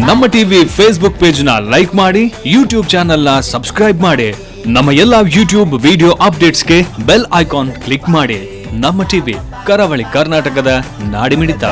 ನಮ್ಮ TV Facebook page ನ like ಮಾಡಿ, ಯೂಟ್ಯೂಬ್ ಚಾನೆಲ್ ನ ಸಬ್ಸ್ಕ್ರೈಬ್ ಮಾಡಿ. ನಮ್ಮ ಎಲ್ಲಾ ಯೂಟ್ಯೂಬ್ ವಿಡಿಯೋ ಅಪ್ಡೇಟ್ಸ್ಗೆ ಬೆಲ್ ಐಕಾನ್ ಕ್ಲಿಕ್ ಮಾಡಿ. ನಮ್ಮ ಟಿವಿ, ಕರಾವಳಿ ಕರ್ನಾಟಕದ ನಾಡಿಮಿಡಿತ.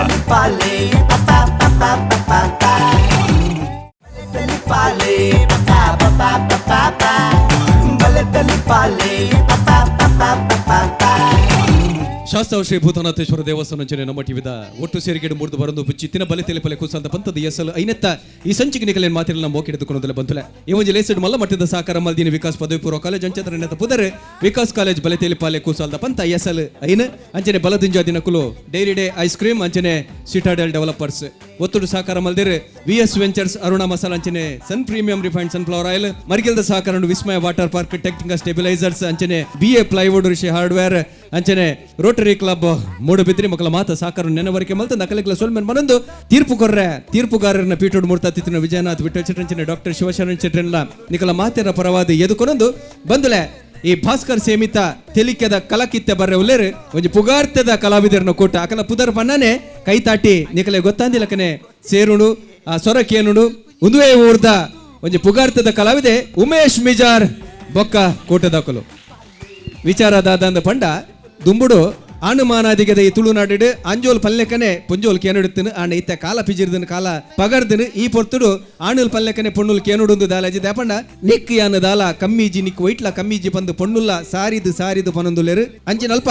ಶಾಸ್ತಾವ್ ಶ್ರೀ ಭೂತನಾಥೇಶ್ವರ ದೇವಸ್ಥಾನ ಅಂಚನೆ ನಮ್ಮ ಟಿವಿದ ಒಟ್ಟು ಸೇರಿಗೆಡು ಮೂರ್ದು ಬರಂದು ಚಿತ್ತಿನ ಬಲೆ ತೆಲಿಪಲೆ ಕುಸಲ್ದ ಪಂತದ ಎಸಲು ಐನೆತ್ತ ಈ ಸಂಚಿಕೆ ನಿಕಲೇನ್ ಮಾತಿರಲ್ಲ ನಮ್ಮ ಮೋಕಿಡಿದುಕೊಳ್ಳೋದಲ್ಲ ಬಂತುಲೆ. ಈ ಒಂಜಿ ಲೇಸೆಡ್ ಮಲ್ಲ ಮಟ್ಟದ ಸಹಕಾರ ಮಲ್ದಿನ ವಿಕಾಸ್ ಪದವಿ ಪೂರ್ವ ಕಾಲೇಜ್ ಅಂಚತ್ರ ನೆತ್ತ ಪುದರ್ ವಿಕಾಸ್ ಕಾಲೇಜ್ ಬಲೆ ತೆಲಿಪಾಲೆ ಕುಸಲ್ದ ಪಂತ ಎಸಲ್ ಐನ ಅಂಚನೆ ಬಲದಿಂಜ ದಿನಕುಲು ಡೈರಿ ಡೇ ಐಸ್ ಕ್ರೀಮ್ ಅಂಚನೆ ಸಿಟಾಡೆಲ್ ಡೆವಲಪರ್ಸ್ ಒತ್ತುಡು ಸಹಕಾರ ಮಲ್ದಿರ್ V S ventures Aruna masala ಅಂಚನೆ Sun Premium refined sunflower oil. ಮರಿಗೆಲ್ದ ಸಹಕಾರ Vismaya water park technical stabilisers ಅಂಚನೆ B A plywood Rishi hardware ಅಂಚನೆ ರೋಟರಿ ಕ್ಲಬ್ ಮೂಡಬಿದ್ರಿ ಮಕ್ಕಳ ಮಾತ ಸಹಕಾರ ನೆನವರಿಕೆ ಮಲ್ತ ನಕಲಿಗಳ ಸೊಲ್ಮೆನ್ ಮನೊಂದು ತೀರ್ಪು ಕೊರ್ರೆ ತೀರ್ಪುಗಾರರನ್ನ ಪೀಠೋಡ್ ಮೂರ್ತ ವಿಜಯನಾಥ್ ವಿಠಲ್ ಚಟ್ರಂಚನೆ ಡಾಕ್ಟರ್ ಶಿವಶರಣ್ ಚಟ್ರನ್ಲ ನಿಕಲ ಮಾತೆರ ಪರವಾದ ಎದುಕೊನೊಂದು ಬಂದುಲೆ. ಈ ಭಾಸ್ಕರ್ ಸೇಮಿತ ತೆಲಿಕೆದ ಕಲಕಿತ್ತೆ ಬರ್ರೆ ಉಲ್ಲೇರು ಒಂಜಿ ಪುಗಾರ್ತೆದ ಕಲಾವಿದರನ್ನ ಕೂಟ ಅಕಲ ಪುದರ್ ಪನ್ನನೆ ಕೈತಾಟಿ ನಿಕಲೆ ಗೊತ್ತಾಂದಿಲಕನೆ ಸೇರುಣು ಆ ಸೊರಕೇನುಡು ಉಂದುವೇ ಊರ್ದ ಒಂಜಿ ಪುಗಾರ್ತೆದ ಕಲಾವಿದೆ ಉಮೇಶ್ ಮಿಜಾರ್ ಬೊಕ್ಕ ಕೂಟದಕಲು. ವಿಚಾರ ದಾದಂದ ಪಂಡ ದುಂಬುಡು ಆನುಮಾನಾದಿಗದ ಈ ತುಳುನಾಡು ಅಂಜೋಲ್ ಪಲ್ಲೆಕನೆ ಪೊಂಜೋಲ್ ಕೇನುಡುತ್ತನು. ಆಂಡ ಇತ್ತ ಕಾಲ ಪಿಜಿರ್ದನು, ಕಾಲ ಪಗರ್ದನು. ಈ ಪೊರ್ತುಡು ಆಣುಲ್ ಪಲ್ಲೆಕನೆ ಪೊಣ್ಣುಲ್ ಕೇನುಡುಂದು ದಾಲಾಜಿ ದಾಪಂಡ ನಿಕ್ ಯಾನ ದಾಲ ಕಮ್ಮೀಜಿ, ನಿಕ್ ವೈಟ್ಲ ಕಮ್ಮೀಜಿ ಪಂದು ಪೊಣ್ಣುಲ್ಲ ಸಾರಿದು ಸಾರಿದು ಪನೊಂದುಲೇರು. ಅಂಚಿನಲ್ಪ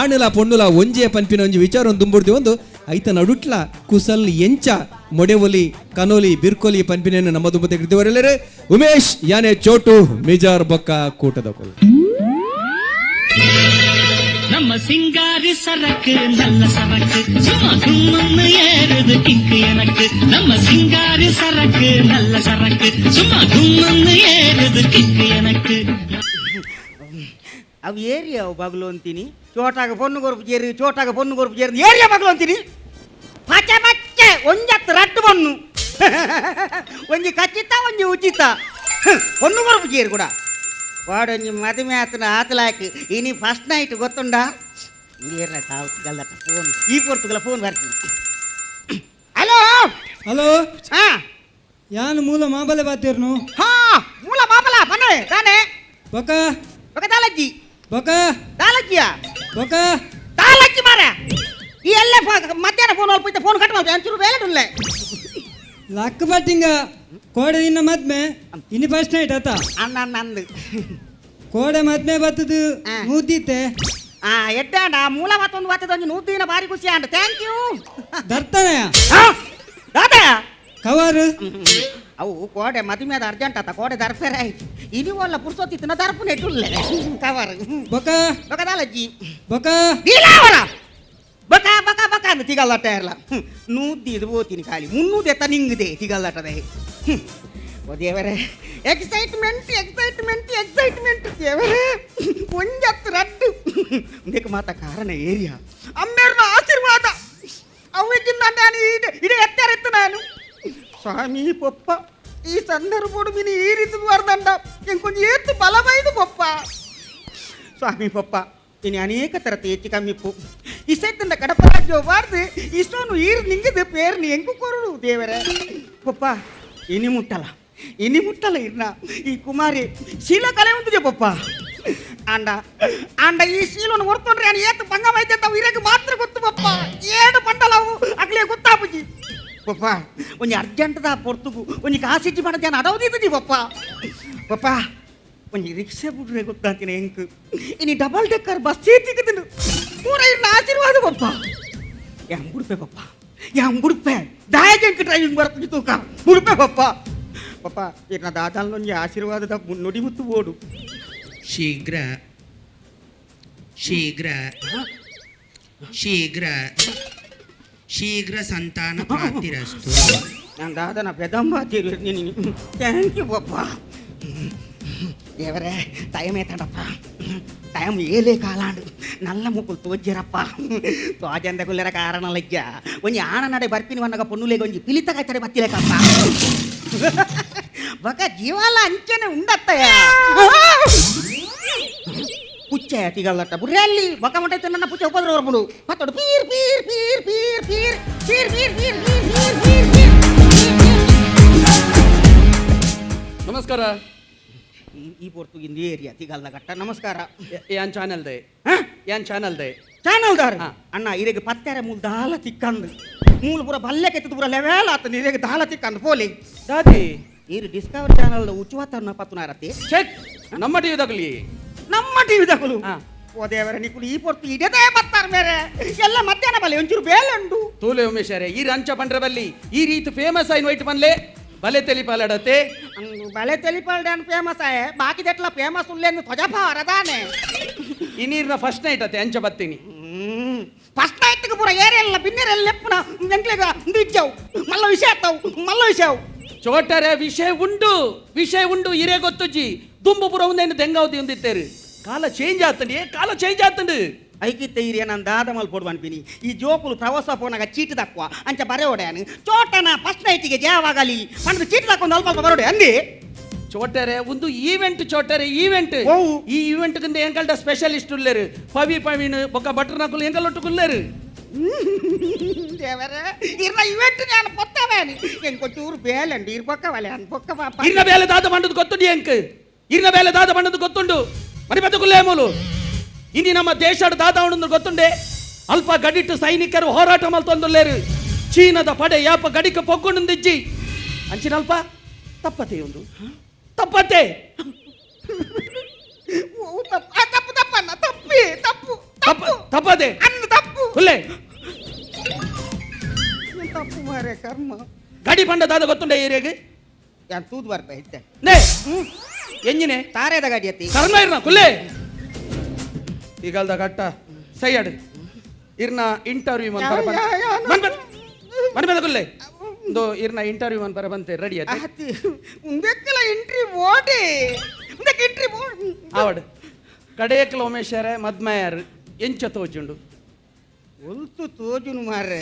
ಆಣುಲ ಪೊಣ್ಣುಲ ಒಂಜೇ ಪನ್ಪಿನ ಒಂಜಿ ವಿಚಾರ ಒಂದು ದುಂಬುಡ್ದಿ ಒಂದು ಐತ ನಡುಟ್ಲ ಕುಸಲ್ ಎಂಚ ಮೊಡೆವೊಲಿ ಕನೋಲಿ ಬಿರ್ಕೊಲಿ ಪನ್ಪಿನೇನು ನಮ್ಮ ದುಂಬು ತೆಗೆದುವರೆಲ್ಲರು ಉಮೇಶ್ ಯಾನೆ ಚೋಟು ಮಿಜಾರ್ ಬೊಕ್ಕ ಕೂಟದ ಕೊಲ್. நம்ம சிங்காரி சரக்கு நல்ல சரக்கு, சும்மா கும்முன்னு ஏறுது கிக்கு எனக்கு. நம்ம சிங்காரி சரக்கு நல்ல சரக்கு, சும்மா கும்முன்னு ஏறுது கிக்கு எனக்கு. ಅವು ಏರಿಯಾ ಬಗ್ಲು ಅಂತೀನಿ. ಚೋಟಾಗ ಪೊಣ್ಣು ಕೊರ್ಪು ಚೇರು, ಚೋಟಾಗ ಪೊಣ್ಣು ಕೊರ್ಪು ಚೇರು, ಏರಿಯಾ ಬಗ್ಲು ಅಂತೀನಿ. ಪಚ್ಚೆ ಪಚ್ಚೆ ಒಂಜತ್ತು ರಟ್ಟು ಪೊಣ್ಣು, ಒಂಜಿ ಖಚಿತ ಒಂಜಿ ಉಚಿತ ಪೊಣ್ಣು ಕೊರ್ಪು ಚೇರು ಕೂಡ. ವಾಡೊಂಜಿ ಮದುವೆ ಆತನ ಆತಲಾಕಿ ಇನಿ ಫಸ್ಟ್ ನೈಟ್ ಗೊತ್ತುಂಡಾ? ಏರ್ನ ಸಾವು ಫೋನ್ ಈ ಪೊರ್ತುಗಲ ಫೋನ್ ಬರ್ತೀನಿ. ಹಲೋ. ಹಲೋ. ಹಾ. ಯಾನ್ ಮೂಲ ಮಾಬಲೆ ಬಾತಿರ್ನು. ಹಾ, ಮೂಲ ಮಾಪಲ ಪನ್ನೆ ತಾನೆ. ಬೊಕ? ಬೊಕ ದಾಲಜ್ಜಿ. ಬೊಕ? ದಾಲಜ್ಜಿಯಾ? ಬೊಕ? ದಾಲಜ್ಜಿ ಮಾರ, ಈ ಎಲ್ಲೇ ಮಧ್ಯಾಹ್ನ ಫೋನ್ ಅಲ್ಪ ಫೋನ್ ಕಟ್ ಮಾಡ್ತೀನಿ, ಅಂಚೂರು ಬೇಲೆ ಉಲ್ಲೆ. ಲಕ್ ಬಟ್ಟಿಂಗ ಕೋಡೆ ನಿನ್ನ ಮದ್ಮೆ, ಇನ್ನು ಫಸ್ಟ್ ನೈಟ್ ಆತ? ಅಣ್ಣ ನಂದು. ಕೋಡೆ ಮದ್ಮೆ ಬತ್ತದು. ಆ. ನೂದಿತ್ತೆ. ಆ ಎಡ್ಡಾಂಡ ಮೂಲ ಮತ್ತೊಂದು ವಾತದ ಒಂಜಿ ನೂತಿನ ಬಾರಿ ಖುಷಿ ಅಂಡ, thank you. ದರ್ತನೆಯ. ದಾದಾ. ಕವರ್. ಅವು ಕೋಡೆ ಮದುವೆ ಅದ ಅರ್ಜೆಂಟ್ ಆತ, ಕೋಡೆ ದರ್ಪೆರೆ ಆಯ್ತು. ಇನಿ ಒಲ್ಲ ಪುರ್ಸೊತ್ತಿತ್ತಿನ ದರ್ಪು ನೆಟ್ಟುಲ್ಲೆ ಕವರ್. ಬೊಕ? ಬೊಕ ದಾಲಜ್ಜಿ. ಬೊಕ? ದೀಲಾವರ ಬಕ ಬಕ ಬಕ ಅಂದ ತಿಗಲ್ಲಟ ಇರಲ ನೂದ್ದಿ ಇದು ಪೋತೀನಿ ಖಾಲಿ ಮುನ್ನೂದು ಎತ್ತ ನಿಂಗಿದೆ ತಿಗಲ್ಲಟದೆ. ಓ ದೇವರೇ, ಎಕ್ಸೈಟ್ಮೆಂಟ್ ಎಕ್ಸೈಟ್ಮೆಂಟ್ ಎಕ್ಸೈಟ್ಮೆಂಟ್. ದೇವರೇ, ಒಂಜತ್ತು ರಡ್ಡು ಇಂದಕ್ಕೆ ಮಾತ ಕಾರಣ ಏರಿಯಾ ಅಮ್ಮೇರ್ನ ಆಶೀರ್ವಾದ. ಅವೆಗಿಂದ ನಾನು ಇಡೆ ಇಡೆ ಎತ್ತಾರೆತ್ತು ನಾನು. ಸ್ವಾಮಿ ಪೊಪ್ಪ, ಈ ಸಂದರ್ಭಡು ಮಿನಿ ಈ ರೀತಿ ಬರ್ದಂಡ ಇಂಕೊಂಚ ಏತ್ತು ಬಲವೈದು ಪೊಪ್ಪ. ಸ್ವಾಮಿ ಪಪ್ಪ, ಇನ್ನು ಅನೇಕ ಥರ ಹೆಚ್ಚು ಕಮ್ಮಿಪ್ಪು ಇಸೆತ್ತಂಡ ಕಡಪರಾಜ್ಯ ಬಾರ್ದು ಇಷ್ಟೊಂದು ಈರು ನಿಂಗದು ಪೇರ್ನಿ ಎಂಕು ಕೊರಡು ದೇವರೇ. ಪಪ್ಪ, ಇನಿ ಮುಟ್ಟಲ ಇನಿ ಮುಟ್ಟಲ ಇರ್ನ ಈ ಕುಮಾರಿ ಶೀಲ ಕಲೆ ಉಂಟುಜೆ ಪಪ್ಪ. ಆಂಡ ಆಂಡ ಈ ಶೀಲನ್ನು ಹೊರ್ತೊಂಡ್ರೆ ನಾನು ಏತು ಭಂಗ ಮೈತೆ ತಾವು ಇರಕ್ಕೆ ಮಾತ್ರ ಗೊತ್ತು ಪಪ್ಪ. ಏನು ಪಂಡಲವು ಅಗ್ಲೇ ಗೊತ್ತಾಪುಜಿ ಪಪ್ಪ. ಒಂಜಿ ಅರ್ಜೆಂಟ್ದ ಪೊರ್ತುಗು ಒಂಜಿ ಕಾಸಿಚ್ಚಿ ಪಣ ಜನ ಅಡವದಿದ್ದು ಪಪ್ಪ. ಪಪ್ಪ, ಒಂಜಿ ರಿಕ್ಷಾ ಬಿಡ್ರೆ ಗೊತ್ತಾಂತಿನ ಎಂಕ್ ಇನಿ ಡಬಲ್ ಡೆಕ್ಕರ್ ಬಸ್ ತಿಕ್ಕುದು ಪೂರ ಇರ್ನ ಆಶೀರ್ವಾದ ಪಪ್ಪ. ಯಾನ್ ಬುಡ್ಪೆ ಪಪ್ಪ, ಯಾನ್ ಬುಡ್ಪೆ. ದಾಯಕ ಡ್ರೈವಿಂಗ್ ಬರ್ಪುಜಿ ತೂಕ ಬುಡ್ಪೆ ಪಪ್ಪ. ಪಪ್ಪ, ಇರ್ನ ದಾದಾಲೊಂಜಿ ಆಶೀರ್ವಾದದ ನುಡಿಮುತ್ತು ಬೋಡು. ಶೀಘ್ರ ಶೀಘ್ರ ಶೀಘ್ರ ಶೀಘ್ರ ಸಂತಾನ ಪ್ರಾಪ್ತಿರಸ್ತು. ನಾನು ದಾದನ ಪೆದಂಬ ನೀನು. Thank you papa. ದೇವರೇ, ಟೈಮ್ ಏತಂಡಪ್ಪ? ಟೈಮ್ ಏಲೇ ಕಾಲಾಂಡು. ನಲ್ಲ ಮುಕ್ಕುಲು ತೋಜ್ಜರಪ್ಪ. ತೋಜಂದ ಕುಲ್ಲರ ಕಾರಣ ಲಜ್ಜ ಒಂಜಿ ಆಣ ನಡೆ ಬರ್ಪಿನಿ ವನ್ನಗ ಪೊನ್ನುಲೆಗೆ ಒಂಜಿ ಪಿಲಿತ ಕಾಯ್ತಡೆ ಬತ್ತಿಲೇಕಪ್ಪ. ಬಕ ಜೀವಾಲ ಅಂಚನೆ ಉಂಡತ್ತಯ್ಯ. ಪುಚ್ಚೆ ತಿಗಲ್ಲಟ್ಟ ಬುರ್ರೆ ಅಲ್ಲಿ ಬಕ ಮಂಟೈತೆ. ನನ್ನ ಪುಚ್ಚೆ ಉಪದ್ರ ಬರ್ಬೋದು ಪತ್ತೋಡು. ಪೀರ್ ಪೀರ್ ಪೀರ್ ಪೀರ್ ಪೀರ್ ಪೀರ್ ಪೀರ್ ಪೀರ್ ಪೀರ್ ಪೀರ್. ನಮಸ್ಕಾರ. ಈ ಪೊರ್ತುಗಿಂದ ಏರಿಯಾ ತಿಗಲ್ದ ಘಟ್ಟ. ನಮಸ್ಕಾರ. ಯಾನ್ ಚಾನಲ್ ದೆ, ಯಾನ್ ಚಾನಲ್ ದೆ. ಚಾನಲ್ ದಾರ ಅಣ್ಣ, ಇರೆಗ್ ಪತ್ತೆರೆ ಮೂಲ ದಾಲ ತಿಕ್ಕಂದು, ಮೂಲ ಪೂರ ಬಲ್ಲೆ ಕೆತ್ತದ ಪೂರ ಲೆವೆಲ್ ಆತಂದು, ಇರೆಗ್ ದಾಲ ತಿಕ್ಕಂದು ಪೋಲಿ. ದಾದಿ ಈರು ಡಿಸ್ಕವರ್ ಚಾನಲ್ ಉಚ್ಚುವಾತನ್ನ ಪತ್ತುನಾರತಿ. ಚೆಕ್ ನಮ್ಮ ಟಿವಿ ದಗಲಿ. ನಮ್ಮ ಟಿವಿ ದಗಲು. ಓ ದೇವರ, ನಿಕುಲು ಈ ಪೊರ್ತು ಇಡದೇ ಬತ್ತಾರ ಮೇರೆ ಎಲ್ಲ ಮಧ್ಯಾಹ್ನ ಬಲ್ಲೆ ಒಂಚೂರು ಬೇಲೆ ಉಂಡು. ತೂಲೆ ಉಮೇಶರೇ, ಈ ರಂಚ ಪಂಡ್ರ ಬಲ್ಲಿ ಈ ರೀತಿ ಫೇಮಸ್ ಆಯ್ನ ವೈಟ್ ಪನ್ಲೆ ಬಲೆ ತೆಲಿಪಾಲಡತೆ. ಬಲೆ ತೆಲಿಪಾಲ್ಡನ್ ಫೇಮಸ್ ಆಯೆ, ಬಾಕಿ ದೆಟ್ಲ ಫೇಮಸ್ ಉಲ್ಲೇನು ತ್ವಜಪ ಅರದಾನೆ. ಈ ನೀರಿನ ಫಸ್ಟ್ ನೈಟ್ ಅತೆ ಅಂಚ ಬತ್ತೀನಿ. ಫಸ್ಟ್ ನೈಟ್ ಪೂರ ಏರಿಯಲ್ಲ ಬಿನ್ನೆರೆಲ್ಲ ಲೆಪ್ಪುನ ಎಂಕ್ಲೆಗ ಇಜ್ಜವು ಮಲ್ಲ ವಿಷಯ ಆತಾವು ಮಲ್ಲ ವಿಷಯವು. ಚೋಟರೆ ವಿಷಯ ಉಂಡು, ವಿಷಯ ಉಂಡು ಇರೇ ಗೊತ್ತುಜ್ಜಿ. ದುಂಬು ಪೂರ ಒಂದೇನು ದೆಂಗಾವತಿ ಹೊಂದಿತ್ತೇರು. ಕಾಲ ಚೇಂಜ್ ಆತಂಡು, ಕಾಲ ಚೇಂಜ್ ಆತಂಡು. ಐಕಿತ್ತ ಇರಿಯ ನಾನು ದಾದ ಮಲ್ಪೊಡು ಅನ್ಪಿನಿ. ಈ ಜೋಕುಲು ಪ್ರವಾಸ ಪೋನಾಗ ಚೀಟ್ ದಕ್ವ ಅಂಚ ಬರೆ ಓಡ್ಯಾನು ಚೋಟನ ಫಸ್ಟ್ ನೈಟಿಗೆ ಜಯವಾಗಲಿ ಪಂಡ್ದು ಚೀಟ್ ದಕ್ಕೊಂದು ಅಲ್ಪ ಅಲ್ಪ ಬರೋಡೆ ಅಂದಿ. ಚೋಟರೆ ಒಂದು ಈವೆಂಟ್, ಚೋಟರೆ ಈವೆಂಟ್. ಈ ಈವೆಂಟ್ ಕಿಂದ ಎಂಕಲ್ಡ ಸ್ಪೆಷಲಿಸ್ಟ್ ಉಲ್ಲೇರು ಪವಿ ಪವಿನ್ ಬೊಕ್ಕ ಬಟರ್ ನಕುಲು ಎಂಕಲೊಟ್ಟುಕುಲ್ಲೇರು. ದೇವರೇ, ಇರ್ನ ಈವೆಂಟ್ ನಾನು ಪೊತ್ತವೇನಿ ಎಂకొಚ್ಚೂರು ಬೇಲಂಡು ಇರ್ ಬೊಕ್ಕ ವಲೆ ಅನ್ ಬೊಕ್ಕ ಪಾಪ. ಇರ್ನ ಬೇಲೆ ದಾದ ಬಂಡದು ಗೊತ್ತುಂಡು ಎಂಕ್, ಇರ್ನ ಬೇಲೆ ದಾದ ಬಂಡದು ಗೊತ್ತುಂಡು. ಮರಿ ಬದುಕುಲ್ಲೇ ಮೂಲು ಇನಿ ನಮ್ಮ ದೇಶದ ದಾದ ಉಂಡು ಗೊತ್ತುಂಡೆ. ಅಲ್ಪ ಗಡಿಟ್ಟು ಸೈನಿಕರು ಹೋರಾಟ ಮಲ್ತೊಂದುಲ್ಲೇರು. ಚೀನಾದ ಪಡೆ ಯಾಪ ಗಡಿಕ ಪೊಗ್ಗುಂಡಿಜ್ಜಿ ಅಂಚಿನಲ್ಪ ತಪ್ಪತೆ ಒಂದು ತಪ್ಪತೆ. ತಪ್ಪು ತಪ್ಪನ್ನ ತಪ್ಪಿ ತಪ್ಪು ತಪ್ಪು ತಪ್ಪದೆ ಅನ್ನ ತಪ್ಪು ಹುಲ್ಲೆ ತಪ್ಪು ಮಾರೆ ಕರ್ಮ. ಗಡಿ ಪಂಡ ದಾದ ಗೊತ್ತುಂಡೆ ಏರಿಯಾಗೆ ಯಾನ್ ತೂದು ಬರ್ಪ ಇತ್ತೆ ನೇ ಎಂಜಿನೆ ತಾರೇದ ಗಾಡಿ ಅತ್ತಿ ಕರ್ಮ ಇರ್ನ ಕುಲ್ಲೆ ಈಗಲ್ದ ಘಟ್ಟ ಸೈಯಡ್ ಇರ್ನ ಇಂಟರ್ವ್ಯೂ ಮನ್ ಬರ ಮನ್ ಬಂದ ಕುಲ್ಲೆ ಒಂದು ಇರ್ನ ಇಂಟರ್ವ್ಯೂ ಮನ್ ಬರ ಬಂತೆ ರೆಡಿ ಆಯ್ತು. ಉಂದೆಕ್ಕಲ ಎಂಟ್ರಿ ಓಡಿ ಉಂದಕ್ಕೆ ಎಂಟ್ರಿ ಬೋಡಿ ಆವಡ್ ಕಡೇಕಲ ಉಮೇಶರೇ ಮದ್ಮಯಾರು ಎಂಚ ತೋಜುಂಡು ಒಲ್ತು ತೋಜುನು ಮಾರ್ರೆ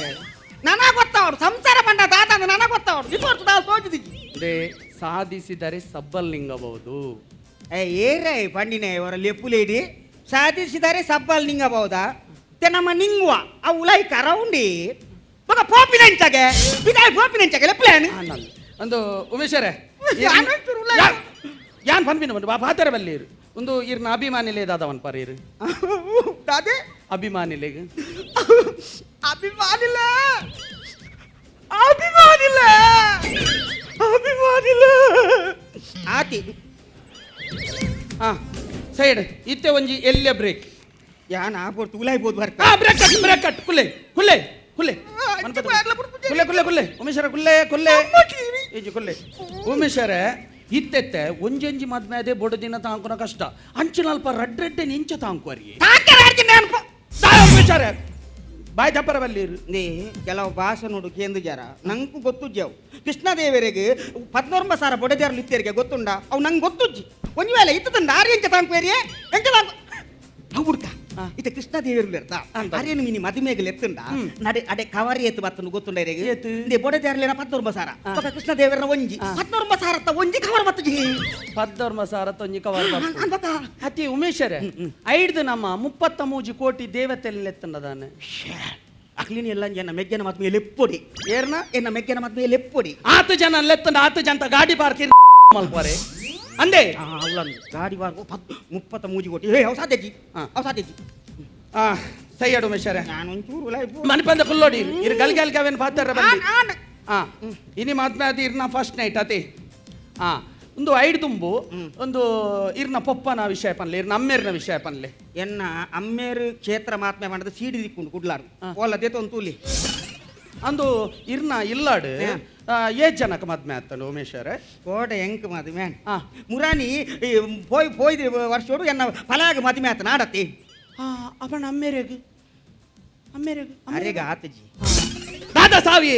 ನನಗೆ ಗೊತ್ತವಡು ಸಂಸಾರ ಬಂಡ ದಾದ ನನಗೆ ಗೊತ್ತವಡು ಇಪ್ಪತ್ತು ದಾಲ್ ತೋಜುದಿಜ್ಜಿ. ಅದೇ ಸಾಧಿಸಿದರೆ ಸಬ್ಬಲ್ ನಿಂಗಬಹುದು. ಏರೇ ಪಂಡಿನೇ ಅವರ ಲೆಪ್ಪುಲೇಡಿ ಸಾಧಿಸಿದರೆ ಸಬ್ಬಲ್ ನಿಂಗಬಹುದಾ? ತೆ ನಮ್ಮ ನಿಂಗುವ ಆ ಉಲಾಯಿ ಕರೌಂಡಿ ಬೊಕ ಪೋಪಿನೆಂಚಗೆ ಬಿದಾಯ್ ಪೋಪಿನೆಂಚಗೆ ಲೆಪ್ಪುಲೇನು. ಒಂದು ಉಮೇಶರೇ ಯಾನ್ ಪನ್ಪಿನ ಬಂದು ಪಾತರ ಬಲ್ಲಿರು ಒಂದು ಇರ್ನ ಅಭಿಮಾನಿಲೇ ದಾದವನ್ ಪರ್ ಇರು ದಾದೆ ಅಭಿಮಾನಿಲೇಗ ಅಭಿಮಾನಿಲ ಅಭಿಮಾನಿಲ ಅಭಿಮಾನಿಲ ಆತಿ. ಹಾ ಸೈಡ್ ಇತ್ತೆ ಒಂಜಿ ಎಲ್ಲೆ ಬ್ರೇಕ್. ಯಾನ್ ಆ ಪೊರ್ತು ಉಲಾಯಿ ಬೋದು ಬರ್ಕ. Break cut, break cut. ಕುಲ್ಲೆ ಕುಲ್ಲೆ ಕುಲ್ಲೆ ಕುಲ್ಲೆ ಕುಲ್ಲೆ ಕುಲ್ಲೆ ಉಮೇಶರ ಕುಲ್ಲೆ ಕುಲ್ಲೆ ಈಜಿ ಕುಲ್ಲೆ ಉಮೇಶರ ಇತ್ತೆತ್ತೆ ಒಂಜೊಂಜಿ ಮದ್ಮೆ ಅದೇ ಬೊಡ ದಿನ ತಾಂಕುನ ಕಷ್ಟ ಅಂಚಿನಲ್ಪ ರಡ್ಡ್ ರಡ್ಡೆ ನಿಂಚ ತಾಂಕುವರಿ ಉಮೇಶರ ಬಾಯ್ ದಪ್ಪರ ಬಲ್ಲಿರು. ನೇ ಕೆಲವು ಭಾಷೆ ನೋಡು ಕೇಂದ್ರ ಜರ ನಂಗೂ ಗೊತ್ತುಜ್ಜವು. ಕೃಷ್ಣದೇವರಿಗೆ ಪದ್ನೋರ್ಮ ಸಾರ ಬೊಡಜಾರಲು ಇತ್ತೇರಿಗೆ ಗೊತ್ತುಂಡ ಅವು ನಂಗೆ ಗೊತ್ತುಜ್ಜಿ. ಒಂಜಿ ವೇಳೆ ಇತ್ತದಂಡ ಆರು ಎಂಚ ತಾಂಕುವೇರಿಯೇ ಎಂಚ ತಾಂಕು ಅವು ಹುಡ್ಕ ಇತ್ತ ಕೃಷ್ಣದೇವರು ಇರ್ತಾ ಅರೇನು ಮಿನಿ ಮದುಮೆಗೆ ಎತ್ತುಂಡ ನಡೆ ಅಡೆ ಕವರಿ ಎತ್ತು ಬತ್ತನು ಗೊತ್ತುಂಡ ಇರೆಗೆ ಇಂದೆ ಬೊಡಜಾರಲೇನ ಪದ್ನೋರ್ಮ ಸಾರ ಬೊಕ ಕೃಷ್ಣದೇವರನ ಒಂಜಿ ಪದ್ನೋರ್ಮ ಸಾರತ್ತ ಒಂಜಿ ಕವರ್ ಬತ್ತುಜಿ ಪದ್ದೋರ್ಮ ಸಾರ ತೊಂಜಿ ಕವರ್ ಬತ್ತು ಅತಿ ಉಮೇಶರೇ ಐಡ್ದು ನಮ್ಮ 33 ಕೋಟಿ ದೇವತೆಲ್ಲ ಎತ್ತಂಡದಾನೆ. ಅಕ್ಲಿನಿ ಎಲ್ಲ ಎನ್ನ ಮೆಗ್ಗೆನ ಮದ್ಮೆ ಲೆಪ್ಪೊಡಿ ಏರ್ನ ಎನ್ನ ಮೆಗ್ಗೆನ ಮದ್ಮೆ ಲೆಪ್ಪೊಡಿ ಆತು ಜನ ಲೆತ್ತಂಡ ಆತು ಜನ ಗಾಡಿ ಪಾರ್ಕ್ ಮಲ್ಪೋರೆ ಅಂದೆ ಅವಳನ್ನು ಗಾಡಿ ಪಾರ್ಕ್ 33 ಕೋಟಿ. ಏ ಅವು ಸಾಧ್ಯಜಿ ಅವು ಸಾಧ್ಯಜಿ. ಸೈಯಡ್ ಉಮೇಶರೇ ನಾನು ಒಂಚೂರು ಮನಪಂದ ಕುಲ್ಲೋಡಿ ಇರು ಗಲ್ಗೆ ಗಲ್ಗೆ ಅವೇನು ಪಾತ್ರ ಬಲ್ಲಿ. ಇನಿ ಮದ್ಮೆ ಅದು ಇರ್ನ ಫಸ್ಟ್ ನೈಟ್ ಅತಿ. ಒಂದು ಐಡ್ ತುಂಬು ಒಂದು ಇರ್ನ ಪೊಪ್ಪನ ವಿಷಯ ಪನ್ಲೆ ಇರ್ನ ಅಮ್ಮೇರ್ನ ವಿಷಯ ಪನ್ಲೆ. ಎನ್ನ ಅಮ್ಮೇರು ಕ್ಷೇತ್ರ ಮಹಾತ್ಮೆ ಮಾಡದ ಸೀಡಿ ದಿಕ್ಕೊಂಡು ಕುಡ್ಲಾರು ಓಲ ದೇತ ಒಂದು ತೂಲಿ ಅಂದು ಇರ್ನ ಇಲ್ಲಾಡು ಏಜ್ ಜನಕ್ಕೆ ಮದ್ಮೆ ಆತನು ಉಮೇಶರೇ? ಕೋಟೆ ಎಂಕ್ ಮದ್ಮೆ ಮುರಾನಿ ಪೋಯ್ ಪೋಯ್ದು ವರ್ಷೋಡು ಎನ್ನ ಫಲಾಗ ಮದ್ಮೆ ಆತನ ಆಡತಿ. ಅವನ ಅಮ್ಮೇರೆಗ್ ಅಮ್ಮೇರೆಗ್ ಅರೆಗ ಆತಜಿ ದಾದಾ ಸಾವಿ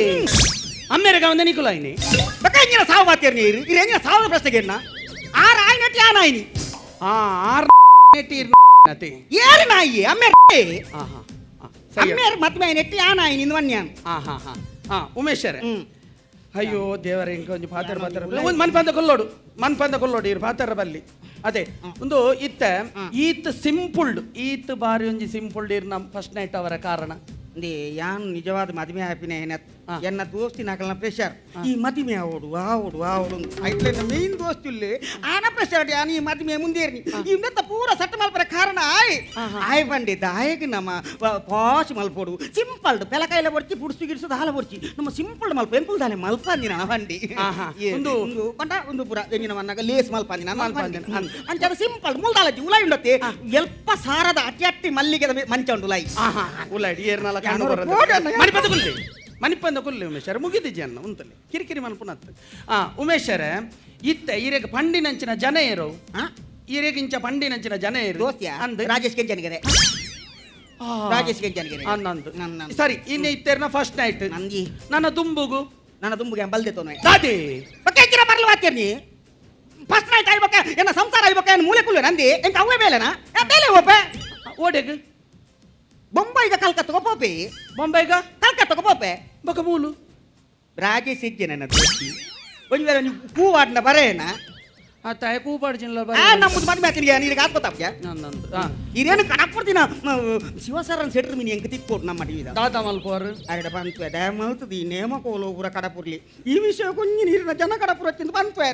ಅಮ್ಮೇರೆಗ ಅವನ ನಿಕುಲಾಯಿನಿ ಬಕ ಎಂಜಿನ ಸಾವು ಬಾತೇರ್ ನೀರು ಇರು ಎಂಜಿನ ಸಾವು ಪ್ರಶ್ನೆಗೆ ಎನ್ನ ಆರ್ ಆಯ್ನಟ್ಟಿ ಆ ನಾಯಿನಿ ಆರ್ ನೆಟ್ಟಿ ಇರ್ ನತಿ ಏರು ನಾಯಿ ಅಮ್ಮೇರ್ ಅಮ್ಮೇರ್ ಮದ್ಮೆ ನೆಟ್ಟಿ ಆ ನಾಯಿನಿ ಇಂದು ವನ್ಯಾನ್. ಉಮೇಶರೇ ಅಯ್ಯೋ ದೇವರೇ ಇಂಕ ಒಂಜಿ ಪಾತ್ರ ಪಾತ್ರ ಒಂದು ಮನ್ಪಂದ ಕೊಲ್ಲೋಡು ಮನ್ಪಂದ ಕೊಲ್ಲೋಡು ಇರು ಪಾತ್ರ ಬಲ್ಲಿ ಅದೇ ಒಂದು ಇತ್ತ ಈತ್ ಸಿಂಪುಲ್ಡ್ ಈತ್ ಬಾರಿ ಒಂಜಿ ಸಿಂಪುಲ್ಡ್ ಇರ್ ನಮ್ಮ ಫಸ್ಟ್ ನೈಟ್ ಅವರ ಕಾರಣ ಯಾನ್ ನಿಜವಾದ ಮದುವೆ ಆಪಿನ ಏನತ್ ಎನ್ನ ದೋಸ್ತಿನ ಅಕಲ್ನ ಪ್ರೆಷರ್ ಈ ಮದುವೆ ಆವಡು ಆವಡು ಆವಡು ಐಟ್ಲೆ ಮೇನ್ ದೋಸ್ತಿ ಇಲ್ಲಿ ಆನ ಪ್ರೆಷರ್ ಯಾನ್ ಈ ಮದುವೆ ಮುಂದೇರ್ನಿ ಇಂದತ್ತ ಪೂರ ಸಟ್ಟ ಮಲ್ಪರ ಕಾರಣ ಆಯ್ ಆಯ್ ಬಂಡಿ ದಾಯಕ ನಮ್ಮ ಪಾಶ್ ಮಲ್ಪೋಡು ಸಿಂಪಲ್ ಪೆಲಕಾಯಿಲ ಬೊರ್ಚಿ ಪುಡ್ಸು ಗಿಡ್ಸು ದಾಲ ಬೊರ್ಚಿ ನಮ್ಮ ಸಿಂಪಲ್ ಮಲ್ಪ ಎಂಕುಲ್ ದಾಲೆ ಮಲ್ಪಂದಿನ ಬಂಡಿ ಒಂದು ಪಂಡ ಒಂದು ಪೂರ ಎಂಜಿನ ಮನ್ನಾಗ ಲೇಸ್ ಮಲ್ಪಂದಿನ ಅಂಚಾದ ಸಿಂಪಲ್ ಮೂಲ್ದಾಲಜಿ ಉಲಾಯ್ ಉಂಡತ್ತೆ ಎಲ್ಪ ಸಾರದ ಅಟ್ಟಿ ಅಟ್ಟಿ ಮಲ್ಲಿಗೆ ಮಂಚ ಉಂಡು ಉಲಾಯ್ ಉಲಾಯ್ ಏರ್ನಲ ಮಣಿಪಂದ ಕುಲ್ಲಿ ಮಣಿಪಂದ ಕುಲ್ಲಿ ಉಮೇಶರ ಮುಗಿದಿಜ್ಜಿ ಅನ್ನ ಉಂತಲ್ಲಿ ಕಿರಿಕಿರಿ ಮನ್ಪುನತ್ತು ಆ ಉಮೇಶರ ಇತ್ತ ಈರೆಗ್ ಪಂಡಿನಂಚಿನ ಜನ ಏರು ಈರೆಗ್ ಇಂಚ ಪಂಡಿನಂಚಿನ ಜನ ಏರು ದೋಸ್ತಿಯ ಅಂದ್ ರಾಜೇಶ್ ಕೆಂಚನಿಗೆ ರಾಜೇಶ್ ಕೆಂಚನಿಗೆ ಅನ್ನಂದು ಸರಿ ಇನ್ನು ಇತ್ತೇರ್ನ ಫಸ್ಟ್ ನೈಟ್ ನಂದಿ ನನ್ನ ದುಂಬುಗು ನನ್ನ ದುಂಬುಗೆ ಬಲ್ದೆ ತೋನೆ ದಾದಿ ಬಕ್ಕೆ ಬರಲು ವಾತಿರ್ನಿ ಫಸ್ಟ್ ನೈಟ್ ಆಯ್ಬೇಕ ಎನ್ನ ಸಂಸಾರ ಆಯ್ಬೇಕ ಏನು ಮೂಲೆ ಕುಲ್ವೆ ನಂದಿ ಎಂಕ ಅವೇ ಬೇಲೆನಾ ಬೇಲೆ ಓಪೆ ಓಡೆಗ್ ಬೊಂಬೈಗ ಕಲ್ಕತ್ತಗ ಪೋಪೆ ಬೊಂಬೈಗ ಕಲ್ಕತ್ತಗ ಪೋಪೆ ಬೊಕ ಮೂಲು ರಾಜೇಶ್ ಇಜ್ಜೆ ನನ್ನ ದೋಸ್ತಿ ಒಂಜಿ ವೇಳೆ ನೀವು ಕೂವಾಡ್ನ ಬರೇನ ಆ ತಾಯಿ ಕೂಪಾಡ್ಜಿನ್ಲ ಆ ನಮ್ಮದು ಮದುವೆ ಆತಿನಿಗೆ ನೀರಿಗೆ ಆತ್ಮತಾಪ್ಯ ನಂದು ಇರೇನು ಕಡಪಡ್ದಿನ ಶಿವಸರನ್ ಸೆಟ್ರ್ ಮೀನಿ ಎಂಕ ತಿಕ್ಕೋಡು ನಮ್ಮ ಟಿವಿದ ದಾದ ಮಲ್ಪೋರು ಅರೆಡ ಬಂತ್ವೆ ದಯ ಮಲ್ತದಿ ನೇಮ ಕೋಲೋ ಪೂರ ಕಡಪುರ್ಲಿ ಈ ವಿಷಯ ಕೊಂಜಿ ನೀರಿನ ಜನ ಕಡಪುರ వచ్చిಂದು ಬಂತ್ವೆ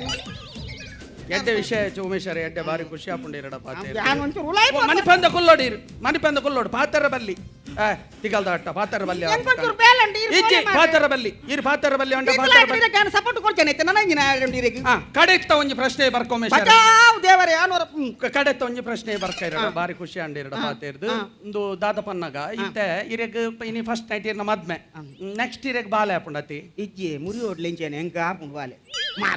ಎಡ್ಡೆ ವಿಷಯ ಉಮೇಶರ ಎಡ್ಡೆ ಬಾರಿ ಖುಷಿ ಆಪುಂಡಿರಡ ಪಾತೆ ಮಣಿಪಂದ ಮಣಿಪಂದ ಕುಲ್ಲೋಡಿ ಮಣಿಪಂದ ಕುಲ್ಲೋಡು ಪಾತರ ಬಲ್ಲಿ ತಿಗಲ್ದ ಅಟ್ಟ ಪಾತರ ಬಲ್ಲಿ ಇಜ್ಜಿ ಪಾತರ ಬಲ್ಲಿ ಇರು ಪಾತರ ಬಲ್ಲಿ ಅಂಡ ಪಾತರ ಬಲ್ಲಿ ಸಪೋರ್ಟ್ ಕೊಡ್ತೇನೆ ನನ್ನ ಕಡೆತ್ತ ಒಂಜಿ ಪ್ರಶ್ನೆ ಬರ್ಕೊ ಉಮೇಶರ ಬಚಾವ್ ದೇವರೇ ಆನೋರ ಕಡೆತ್ತ ಒಂಜಿ ಪ್ರಶ್ನೆ ಬರ್ಕ ಇರಡ ಬಾರಿ ಖುಷಿ ಅಂಡಿರಡ ಪಾತೇರ್ದು ಒಂದು ದಾದ ಪನ್ನಗ ಇತ್ತೆ ಇರೆಗ್ ಇನಿ ಫಸ್ಟ್ ನೈಟ್ ಇರ್ನ ಮದ್ಮೆ ನೆಕ್ಸ್ಟ್ ಇರೆಗ್ ಬಾಲೆ ಆಪುಂಡತಿ ಇಜ್ಜಿ ಮುರಿ ಓಡ್ಲಿಂಚೇನೆ ಎಂಕ ಆಪುಂಡು ಬಾಲೆ